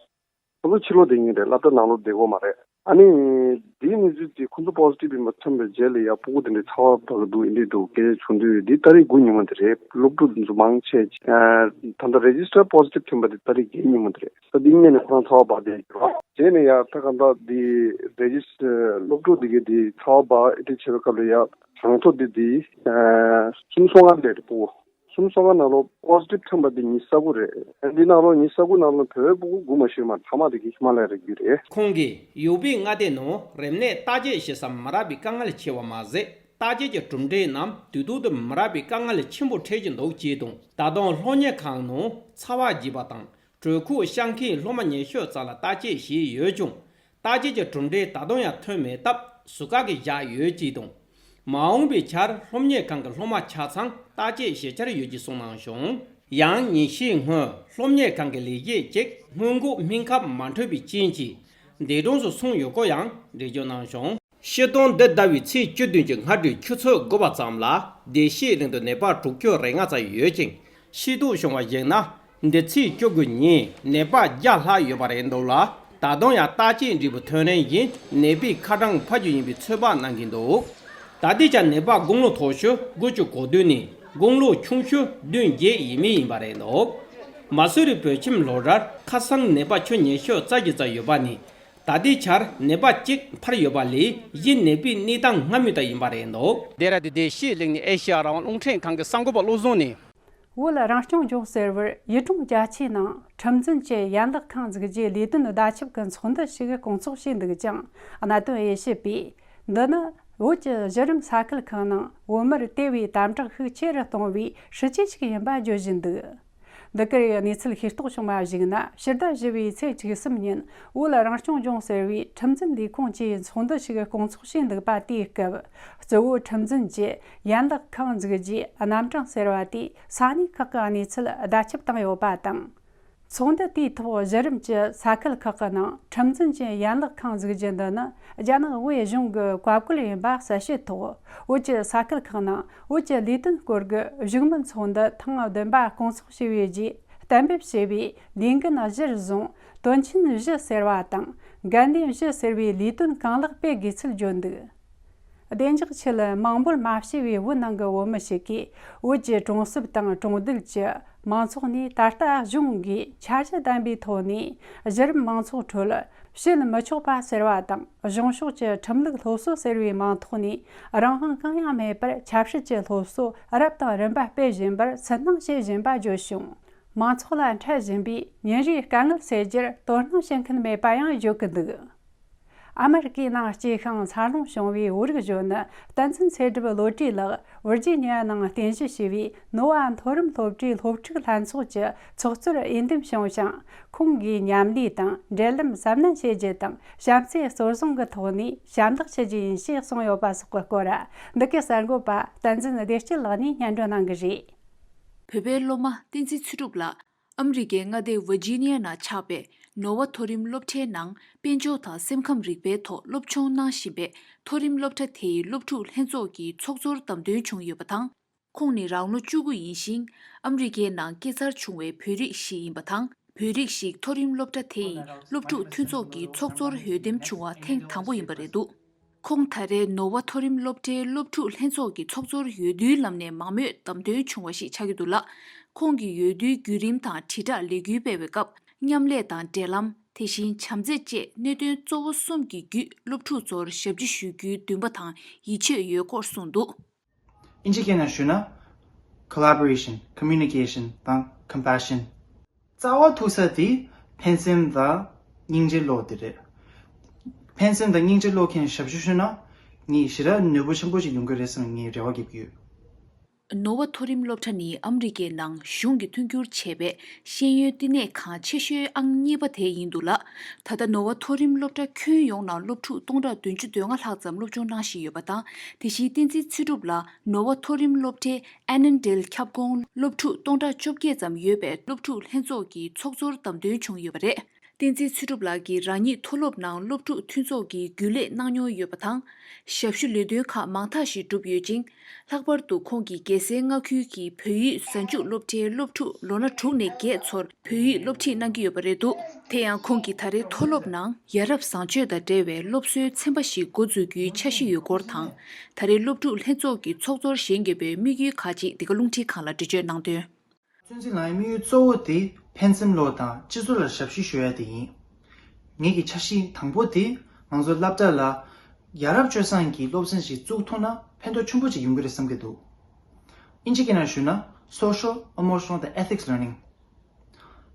ཁོ་ཚོ་ཕྱི་ལོགས་བསྡད་ཀྱི་རེད། སློབ་གྲྭ་ནང་ལོགས་བསྡད་ཀྱི་ཡོད་མ་རེད། ཨ་ནི་དེའི་གནས་ཚུལ་དེ་ཁོ་ཚོ་པོ་སི་ཊིབ་ཡིན་པ་ཐོན་པའི་རྗེས་ལ་ཡ་སྤུ་གུ་དེ་འདྲའི་ཚ་བ་འབར་གྱི་འདུག་ཨེ་འདྲས་འདུག་སྐད་ཆ་བྱུང་དུས། འདི་ཏ་རིག་དགུ་ཉིན་མོ་དེ་རེད། སློབ་ཕྲུག་དེ་ཚོ་མང་ཆེ་ཨ་ད་ལྟ་རེ་ཇི་སི་ཊར་པོ་སི་ཊིབ་ཐོན་པ་དེ་ཏ་རིག་བརྒྱད་ཉིན་མོ་དེ་རེད། ད་འདི་སྔོན་ནས་ཁོ་རང་ཚ་བ་འབར་བསྡད་ཡོད་རེད། རྗེས་ནས་ཡ་ད་ག་འདྲ་འདི་རེ་ཇི་སི་ཊར་སློབ་ཕྲུག་དེ་གའི་དེ་ཚ་བ་འབར་ཨེ་འདྲས་བྱེད་པའི་སྐབས་ལ་ཡ་གྲངས་ཐོ་དེ་དེ་ཨ་སུམ་ཅུ་སོ་ལྔ་སླེབས་རེད། སྤུ་གུ་སུམ་ཅུ་སོ་ལྔ་ནང་ལོགས་པོ་སི་ཊིབ་ཐོན་པ་དེ་ཉི་ཤུ་རྩ་དགུ་རེད། འདི་ནང་ལོགས་ཉི་ཤུ་རྩ་དགུ་ནང་ལོགས་བོད་པའི་སྤུ་གུ་དགུ་མ་ཞིག་མ་ཐ་མ་དེ་གི་ཧི་མ་ལ་ཡའི་རི་རྒྱུད་རེད། ཁོང་གིས་ཡོ་པི་མངའ་སྡེ་ནང་རིམས་ནད་བརྟག་དཔྱད་བྱེད་ས་མི་རག་པའི་དཀའ་ངལ་ཆེ་བ་མ་ཟད། བརྟག་དཔྱད་ཀྱི་གྲུབ་འབྲས་རྣམས་དུས་ཐོག་ཏུ་མི་རག་པའི་དཀའ་ངལ་ཆེན་པོ་འཕྲད་ཀྱི་འདུག་ཅེས་དང་། ད་དུང་སློབ་གཉེར་ཁང་ནང་ཚ་བ་རྒྱས་པ་དང་། གྲོད་ཁོག་གཤགས་མཁན་སློབ་མ་ཉི་ཤུ་རྩ་ལ་བརྟག་དཔྱད་བྱས་ཡོད་ཀྱང་། བརྟག་དཔྱད་ཀྱི་གྲུབ་འབྲས་ད་དུང་ཡང་ཐོན་མེད་སྟབས་ཟུར་བཀག་གིས་བཞག་ཡོད་ཅེས་དང་། མ་འོངས་པའི་ཆར་སློབ་གཉེར་ཁང་གི་སློབ་མ་ཆ་ཚང་བརྟག་དཔྱད་བྱེད་འཆར་ཡོད་ཅེས་གསུངས་གནང་བྱུང་། ཡང་ཉིན་ཤས་སྔོན་སློབ་གཉེར་ཁང་གི་ལས་བྱེད་ཅིག་སྔོན་འགོག་སྨན་ཁབ་མ་འཕྲོད་པའི་རྐྱེན་གྱིས་འདས་གྲོངས་སུ་སོང་ཡོད་སྐོར་ཡང་འགྲེལ་བརྗོད་གནང་བྱུང་། སྤྱིར་བཏང་འདི་ཟླ་བའི་ཚེས་བཅུ་བདུན་གྱི་སྔ་དྲོའི་ཆུ་ཚོད་དགུ་པ་ཙམ་ལ་བདེ་སྐྱིད་གླིང་དུ་ནད་པ་དྲུག་ཅུ་རེ་ལྔ་ཙམ་ཡོད་ཅིང་། ཤེས་རྟོགས་བྱུང་བར་གཞིགས་ན། འདི་ཚེས་བཅུ་དགུ་ཉིན་ནད་པ་བརྒྱ་ལྷག་ཡོད་པ་རེད་འདུག་ལ། ད་དུང་ཡང་བརྟག་དཔྱད་འབྲས་བུ་ཐོན་རན་བཞིན་ནད་པའི་ཁ་གྲངས་འཕར་རྒྱུ་ཡིན་པའི་ཚོད་དཔག་གནང་གིན་འདུག་ད་ལྟའི་ཆར་ནད་པ་དགུང་ལོ་མཐོ་ཤོས་དགུ་བཅུ་གོ་བདུན་ནས་དགུང་ལོ་ཆུང་ཤོས་བདུན་བརྒྱད་ཡས་མས་ཡིན་པ་རེད་འདུག་མ་སུ་རི་བོད་ཁྱིམ་སློབ་གྲྭར་ཁ་སང་ནད་པ་ཁྱོན་ཉི་ཤུ་རྩ་བཞི་ཙམ་ཡོད་པ་ནས། ད་ལྟའི་ཆར་ནད་པ་གཅིག་འཕར་ཡོད་པ་ལས་གཞན་ནད་པའི་གནས་སྟངས་སྔ་མོ་ལྟར་ཡིན་པ་རེད་འདུག་ལྡེ་ར་ལྡུན་བདེ་སྐྱིད་གླིང་ནས་ཨེ་ཤེ་ཡ་རང་དབང་རླུང་འཕྲིན་ཁང་གི་གསར་འགོད་པ་བློ་བཟང་ནས། བོད་རང་སྐྱོང་ལྗོངས་ཟེར་བར་ཡུལ་གྲོང་རྒྱ་ཆེའི་ནང་ཁྲིམས་འཛིན་གྱི་ཡན་ལག་ཁང་འཛུགས་རྒྱུའི་ལས་དོན་བརྡ་ཁྱབ་ཀྱི་ཚོགས་འདུ་ཞིག་སྐོང་ཚོགས་བྱས་འདུག་ཅིང་། གནད་དོན་དབྱེ་ཞིབ་པས། འདི་ནི་བོད་ཀྱི་གཞི་རིམ་ས་ཁུལ་ཁག་ནང་བོད་མིར་དེ་བས་དམ་དྲག་ཤུགས་ཆེ་རུ་གཏོང་བའི་སྲིད་ཇུས་ཤིག་ཡིན་པ་བརྗོད་བཞིན་འདུག་འདི་གར་གནས་ཚུལ་ཤེས་རྟོགས་བྱུང་བ་གཞིགས་ན། ཕྱི་ཟླ་བཞི་པའི་ཚེས་བཅུ་གསུམ་ཉིན་བོད་རང་སྐྱོང་ལྗོངས་ཟེར་བའི་ཁྲིམས་འཛིན་ལས་ཁུངས་ཀྱིས་ཚོགས་འདུ་ཞིག་སྐོང་ཚོགས་བྱས་འདུག་པ། དེའི་སྐབས་གཙོ་བོ་ཁྲིམས་འཛིན་གྱི་ཡན་ལག་ཁང་འཛུགས་རྒྱུའི་རྣམ་གྲངས་ཟེར་བ་དེས་ས་གནས་ཁག་གི་གནས་ཚུལ་བརྡ་ཁྱབ་བཏང་ཡོད་པ་དང་། ཚོགས་འདུ་དེའི་ཐོག་གཞི་རིམ་གྱི་ས་ཁུལ་ཁག་གི་ནང་ཁྲིམས་འཛིན་གྱི་ཡན་ལག་ཁང་འཛུགས་རྒྱུ་འདི་ནི་རྒྱ་ནག་དབུས་གཞུང་གི་བཀའ་བཀོད་ཡིན་པ་གསལ་བཤད་ཐོག་བོད་ཀྱི་ས་ཁུལ་ཁག་ནང་བོད་ཀྱི་ལས་དོན་སྐོར་གྱི་བཞུགས་མོལ་ཚོགས་འདུ་ཐེངས་བདུན་པ་སྐོང་ཚོགས་བྱས་པའི་རྗེས། གཏན་འབེབས་བྱས་པའི་ལས་འགན་གཞིར་བཟུང་དོན་ཆེན་བཞི་ཟེར་བ་དང་འགན་ལེན་བཞི་ཟེར་བའི་ལས་དོན་གང་ལེགས་སྤེལ་དགོས་ཚུལ་བརྗོད་འདུག་བདེ་འཇགས་ཆེད་མང་འབོད་མ་བྱས་པའི་བོད་ནང་གི་བོད་མི་ཞིག་གིས་བོད་ཀྱི་གྲོང་གསེབ་དང་གྲོང་རྡལ་གྱི་མང་ཚོགས་ནས་ད་ལྟ་གཞུང་གིས་འཆར་གཞི་ལྡན་པའི་ཐོག་ནས་གཞི་རིམ་མང་ཚོགས་ཁྲོད་བྱེད་མི་ཆོག་པ་ཟེར་བ་དང་གཞུང་ཕྱོགས་ཀྱི་ཁྲིམས་ལུགས་སློབ་གསོ་ཟེར་བའི་མིང་ཐོག་ནས་རང་དབང་གང་ཡང་མེད་པར་ཆབ་སྲིད་ཀྱི་སློབ་གསོ་རབ་དང་རིམ་པ་སྤེལ་བཞིན་པར་སུན་སྣང་བྱེད་བཞིན་པ་བརྗོད་བྱུང་། མང་ཚོགས་ལ་འཕྲད་བཞིན་པའི་ཉིན་རེའི་དཀའ་ངལ་སེལ་རྒྱུར་དོ་སྣང་བྱེད་མཁན་མེད་པ་ཡང་བརྗོད་ཀྱི་འདུག་ཨ་མེ་རི་ཀའི་ནང་སྐྱེས་ཤིང་འཚར་ལོངས་བྱུང་བའི་བོད་རིགས་གཞོན་ནུ་བསྟན་འཛིན་ཚེ་སྒྲུབ་བློ་གྲོས་ལགས་ཝིར་ཇི་ནི་ཡ་ནང་རྟེན་གཞི་བྱས་པའི་ནོ་ཝ་མཐོ་རིམ་སློབ་གྲྭའི་སློབ་ཕྲུག་ལྷན་ཚོགས་ཀྱི་ཚོགས་གཙོར་འོས་འདེམས་བྱུང་ཞིང་། ཁོང་གིས་མཉམ་ལས་དང་འབྲེལ་ལམ་གཟབ་ནན་བྱེད་རྒྱུ་དང་བྱམས་བརྩེ་གཙོར་བཟུང་གི་ཐོག་ནས་ཞབས་འདེགས་ཞུ་རྒྱུ་ཡིན་ཞེས་གསུངས་ཡོད་པ་སོགས་ཀྱི་སྐོར། འདི་གའི་གསར་འགོད་པ་བསྟན་འཛིན་བདེ་སྐྱིད་ལགས་ནས་སྙན་སྒྲོན་གནང་གི་རེད། བོད་པའི་སློབ་མ་བསྟན་འཛིན་ཚེ་སྒྲུབ་ལགས་ཨ་མི་རི་ཀའི་མངའ་སྡེ་ཝར་ཇི་ནི་ཡ་ནང་ཆགས་པའི་ནོ་ཝ་མཐོ་རིམ་སློབ་གྲྭའི་ནང་དཔལ་འབྱོར་དང་སེམས་ཁམས་རིག་པའི་ཐོག་སློབ་སྦྱོང་གནང་བཞིན་པའི་མཐོ་རིམ་སློབ་གྲྭ་དེའི་སློབ་ཕྲུག་ལྷན་ཚོགས་ཀྱི་ཚོགས་གཙོར་བདམས་ཐོན་བྱུང་ཡོད་པ་དང་། ཁོང་ནི་རང་ལོ་བཅུ་དགུ་ཡིན་ཞིང་། ཨ་མི་རི་ཀའི་ནང་སྐྱེས་འཚར་བྱུང་བའི་བོད་རིགས་ཤིག་ཡིན་པ་དང་ བོད་རིགས་ཤིག་མཐོ་རིམ་སློབ་གྲྭ་དེ་ཡི་སློབ་ཕྲུག་མཐུན་ཚོགས་ཀྱི་ཚོགས་གཙོར་འོས་འདེམས་བྱུང་བ་ཐེངས་དང་པོ་ཡིན་པ་རེད་འདུག་ཁོང་ད་རེས་ནོ་བ་མཐོ་རིམ་སློབ་གྲྭའི་སློབ་ཕྲུག་ལྷན་ཚོགས་ཀྱི་ཚོགས་གཙོར་འོས་བསྡུའི་ལམ་ནས་མང་མོས་བདམས་ཐོན་བྱུང་བ་ཞིག་ཆགས་ཀྱི་འདུག་ལ། ཁོང་གིས་འོས་བསྡུའི་བརྒྱུད་རིམ་དང་དྲིལ་བསྒྲགས་ལས་འགུལ་སྤེལ་བའི་སྐབས། མཉམ་ལས་དང་འབྲེལ་ལམ། དེ་བཞིན་བྱམས་བརྩེ་བཅས་གནད་དོན་གཙོ་བོ་གསུམ་གྱི་བརྒྱུད་སློབ་ཕྲུག་ཚོར་ཞབས་ཕྱི་ཞུ་རྒྱུའི་འདུན་པ་དང་ཡིད་ཆེས་ཡོད་སྐོར་གསུངས་འདུག་ཨིན་ཇི་སྐད་ནང་ཞུས་ན། Collaboration, Communication དང་Compassion། རྩ་བ་ཐུག་ས་དེ་ཕན་སེམས་དང་སྙིང་རྗེ་བློ་དེ་རེད། ཕན་སེམས་དང་སྙིང་རྗེ་བློ་མཁན་ཞབས་ཞུ་ཞུས་ན། ངས་ཞེ་དྲག་ནུས་པ་ཆེན་པོ་ཞིག་ཡོང་གི་རེད་བསམ་ངས་རེ་བ་རྒྱབ་ཀྱི་ཡོད། ནོ་བ་མཐོ་རིམ་སློབ་གྲྭ་ནི་ཨ་མི་རི་ཀའི་ནང་གཞུང་གིས་མཐུན་འགྱུར་བྱས་པའི་ཤེས་ཡོན་བསྟི་གནས་ཁང་ཆེ་ཤོས་ཨང་གཉིས་པ་དེ་ཡིན་འདུག་ལ། ད་ལྟ་ནོ་བ་མཐོ་རིམ་སློབ་གྲྭ་ཁྱོན་ཡོངས་ནང་སློབ་ཕྲུག་སྟོང་ཕྲག་བདུན་ཅུ་དོན་ལྔ་ལྷག་ཙམ་སློབ་སྦྱོང་གནང་བཞིན་ཡོད་པ་དང་། དེ་བཞིན་བསྟན་འཛིན་ཚེ་སྒྲུབ་ལགས་ནོ་བ་མཐོ་རིམ་སློབ་གྲྭའི་ཨེ་ནན་ཌེལ་ཁྱབ་ཁོངས་སློབ་ཕྲུག་སྟོང་ཕྲག་བཅོ་བརྒྱད་ཙམ་ཡོད་པའི་སློབ་ཕྲུག་ལྷན་ཚོགས་ཀྱི་ཚོགས་གཙོར་བདམས་ཐོན་བྱུང་ཡོད་པ་རེད། བསྟན་འཛིན་ཚེ་སྒྲུབ་ལགས་ཀྱིས་རང་ཉིད་མཐོ་སློབ་ནང་སློབ་ཕྲུག་མཐུན་ཚོགས་ཀྱི་རྒྱུན་ལས་གནང་མྱོང་ཡོད་པ་དང་། ཞབས་ཞུ་ལས་དོན་ཁག་མང་དག་ཞིག་བསྒྲུབས་ཡོད་ཅིང་། ལྷག་པར་དུ་ཁོང་གིས་རྒྱལ་སའི་མངའ་ཁུལ་གྱི་བོད་ཡིག་གཟའ་མཇུག་སློབ་གྲྭའི་སློབ་ཕྲུག་ལོ་ན་དྲུག་ནས་བརྒྱད་ཚོར་བོད་ཡིག་སློབ་ཁྲིད་གནང་གི་ཡོད་པ་རེད་འདུག་དེ་ཡང་ཁོང་གིས་ད་རེས་མཐོ་སློབ་ནང་ཡ་རབས་བཟང་སྤྱོད་དང་འབྲེལ་བའི་སློབ་གསོའི་ཚན་པ་ཞིག་འགོ་འཛུགས་རྒྱུའི་འཆར་གཞི་ཡོད་སྐོར་དང་། ད་རེས་སློབ་ཕྲུག་ལྷན་ཚོགས་ཀྱི་ཚོགས་གཙོར་བཞེངས་དགོས་པའི་དམིགས་ཡུལ་ཁག་ཅིག་འདི་ག་རླུང་འཕྲིན་ཁང་ལ་འགྲེལ་བརྗོད་གནང་དོན། བཙན་འཛུལ་ལངས་ཡའི་དམིགས་ཡུལ་གཙོ་བོ་དེ་ཕན་སེམས་བློ་དང་སྤྱི་ཚོགས་ལ་ཞབས་ཕྱི་ཞུ་ཡ་དེ་ཡིན། ངེད་ཀྱི་འཆར་གཞི་དང་པོ་དེ་ང་ཚོ་སློབ་གྲྭ་ལ་ཡ་རབས་སྤྱོད་བཟང་གི་སློབ་ཚན་ཞིག་བཙུགས་ཐུབ་ན་ཕན་ཐོགས་ཆེན་པོ་ཅིག་ཡོང་གི་རེད་བསམ་གྱི་འདུག་ཨིན་ཇི་སྐད་ནང་ཞུས་ན་Social, Emotional དང་Ethics Learning།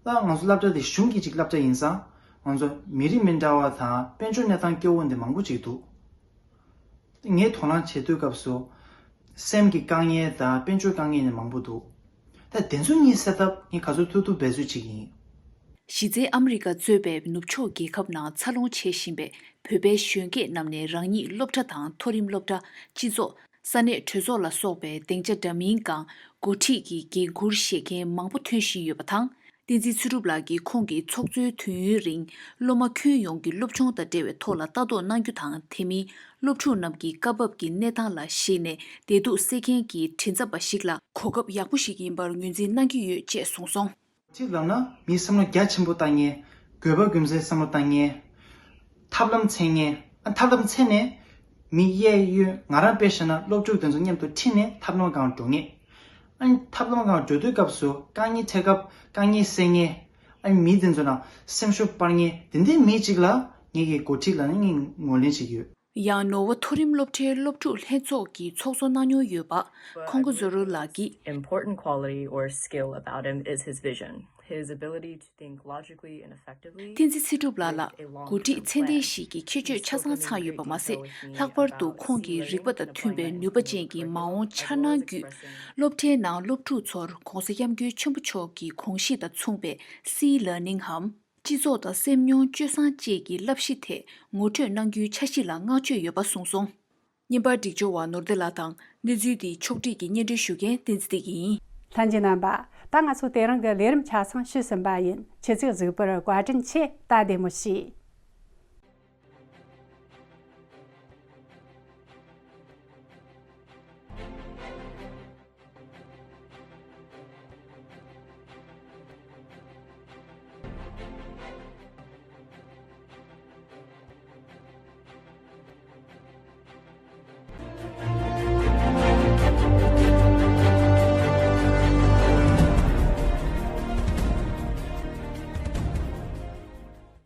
ད་ང་ཚོ་སློབ་གྲྭ་དེ་གཞུང་གི་ཅིག་སློབ་གྲྭ་ཡིན་ཙང་ང་ཚོ་མི་རིགས་མི་འདྲ་བ་དང་དཔལ་འབྱོར་གནས་སྟངས་སྐྱོ་བོ་འདི་མང་པོ་ཅིག་འདུག་ངས་དོ་སྣང་བྱེད་དུས་སྐབས་སུ། སེམས་ཀྱི་དཀའ་ངལ་དང་དཔལ་འབྱོར་དཀའ་ངལ་ནི་མང་པོ་འདུག་ད་དེ་ཚོ་གཉིས་སེལ་ཐབས་ངས་ག་ཚོད་ཐུབ་ཐུབ་འབད་རྩོལ་བྱེད་ཀྱི་ཡིན། གཞི་རྩའི་ཨ་མི་རི་ཀ་གཙོས་པའི་ནུབ་ཕྱོགས་རྒྱལ་ཁབ་ནང་འཚར་ལོངས་བྱེད་བཞིན་པའི་བོད་པའི་གཞོན་སྐྱེས་རྣམས་ནས་རང་ཉིད་སློབ་གྲྭ་དང་མཐོ་རིམ་སློབ་གྲྭ། སྤྱི་ཚོགས། ས་གནས་གྲོས་ཚོགས་ལ་སོགས་པའི་སྡིངས་ཆ་འདྲ་མིན་སྒང་འགོ་ཁྲིད་ཀྱི་འགན་འཁུར་བཞེས་མཁན་མང་པོ་ཐོན་བཞིན་ཡོད་པ་དང་། བསྟན་འཛིན་ཚེ་སྒྲུབ་ལགས་ཀྱིས་ཁོང་གི་ཚོགས་གཙོའི་དུས་ཡུན་རིང་སློབ་མ་ཁྱོན་ཡོངས་ཀྱི་སློབ་སྦྱོང་དང་འབྲེལ་བའི་ཐོག་ལ་ལྟ་རྟོག་གནང་རྒྱུ་དང་། དེ་མིན་སློབ་ཕྲུག་རྣམས་ཀྱི་སྐབས་བབ་ཀྱི་གནས་སྟངས་ལ་གཞིགས་ནས་བདེ་སྡུག་སེལ་མཁན་གྱི་མགྲིན་ཚབ་པ་ཞིག་ལ་གོ་སྐབས་ཡག་པོ་ཞིག་ཡིན་པར་ངོས་འཛིན་གནང་གི་ཡོད་ཅེས་གསུངས་སོང་། གཅིག་ལབ་ན་མིའི་བསམ་བློ་རྒྱ་ཆེན་པོ་བཏང་མཁན། དགོས་པ་རྒྱུ་མཚན་བསམ་བློ་བཏང་མཁན། ཐབས་ལམ་འཚོལ་མཁན། ཨ་ཐབས་ལམ་འཚོལ་ནས་མི་གཡས་གཡོན་ང་རང་དཔེ་བཞག་ན་སློབ་ཕྲུག་དེ་ཚོ་མཉམ་དུ་ཁྲིད་ནས་ཐབས་ལམ་སྒང་འགྲོ་མཁན། ཨ་ནི་ཐབས་ལམ་སྒང་འགྲོ་དུས་སྐབས་སུ་དཀའ་ངལ་འཕྲད་སྐབས་དཀའ་ངལ་སེལ་མཁན། ཨ་ནི་མི་དེ་ཚོ་ལ་སེམས་ཤུགས་སྤར་མཁན་དེ་འདྲའི་མི་གཅིག་ལ་ངེད་ཀྱིས་འགོ་ཁྲིད་ལབ་ནས་ངས་ངོས་ལེན་བྱེད་ཀྱི་ཡོད། ཡང་ནོར་བ་མཐོ་རིམ་སློབ་གྲྭའི་སློབ་ཕྲུག་ལྷན་ཚོགས་ཀྱི་ཚོགས་གཙོ་གནང་མྱོང་ཡོད་པ་ཁོང་གོ་ཛོ་རོ་ལགས་ཀྱིས། Important quality or skill about him is his vision, his ability to think logically and effectively. བསྟན་འཛིན་ཚེ་སྒྲུབ་ལགས་ལ་འགོ་ཁྲིད་ཚད་ལྡན་ཞིག་གི་ཁྱད་ཆོས་ཆ་ཚང་ཚང་ཡོད་པ་མ་ཟད། ལྷག་པར་དུ་ཁོང་གི་རིག་པ་དང་མཐུན་པའི་ནུས་པ་ཅན་གྱི་མ་འོངས་འཆར་སྣང་བརྒྱུད། སློབ་གྲྭའི་ནང་སློབ་ཕྲུག་ཚོར་༧གོང་ས་༧སྐྱབས་མགོན་ཆེན་པོ་མཆོག་གི་དགོངས་གཞི་དང་མཚུངས་པའི་སི་ལར་ནིང་འམ། སྤྱི་ཚོགས་དང་སེམས་མྱོང་སྤྱོད་བཟང་བཅས་ཀྱི་བསླབ་གཞི་ཐད་ངོ་སྤྲོད་གནང་རྒྱུའི་འཆར་གཞི་ལ་བསྔགས་བརྗོད་ཡོད་པ་གསུངས་སོང་། བརྙན་པར་སྒྲིག་སྦྱོར་བ་ནོར་བདེ་ལགས་དང་གནས་ཚུལ་འདི་ཕྱོགས་སྒྲིག་གིས་སྙན་སྒྲོན་ཞུ་མཁན་བསྟན་འཛིན་བདེ་སྐྱིད་ཡིན། ལྷན་རྒྱས་རྣམ་པ། ད་ང་ཚོ་དེ་རིང་གི་ལས་རིམ་ཆ་ཚང་ཕྱིས་ཟིན་པ་ཡིན། ཁྱེད་ཚོས་གཟིགས་པར་བཀའ་དྲིན་ཆེ། ད་བདེ་མོ་བྱོས།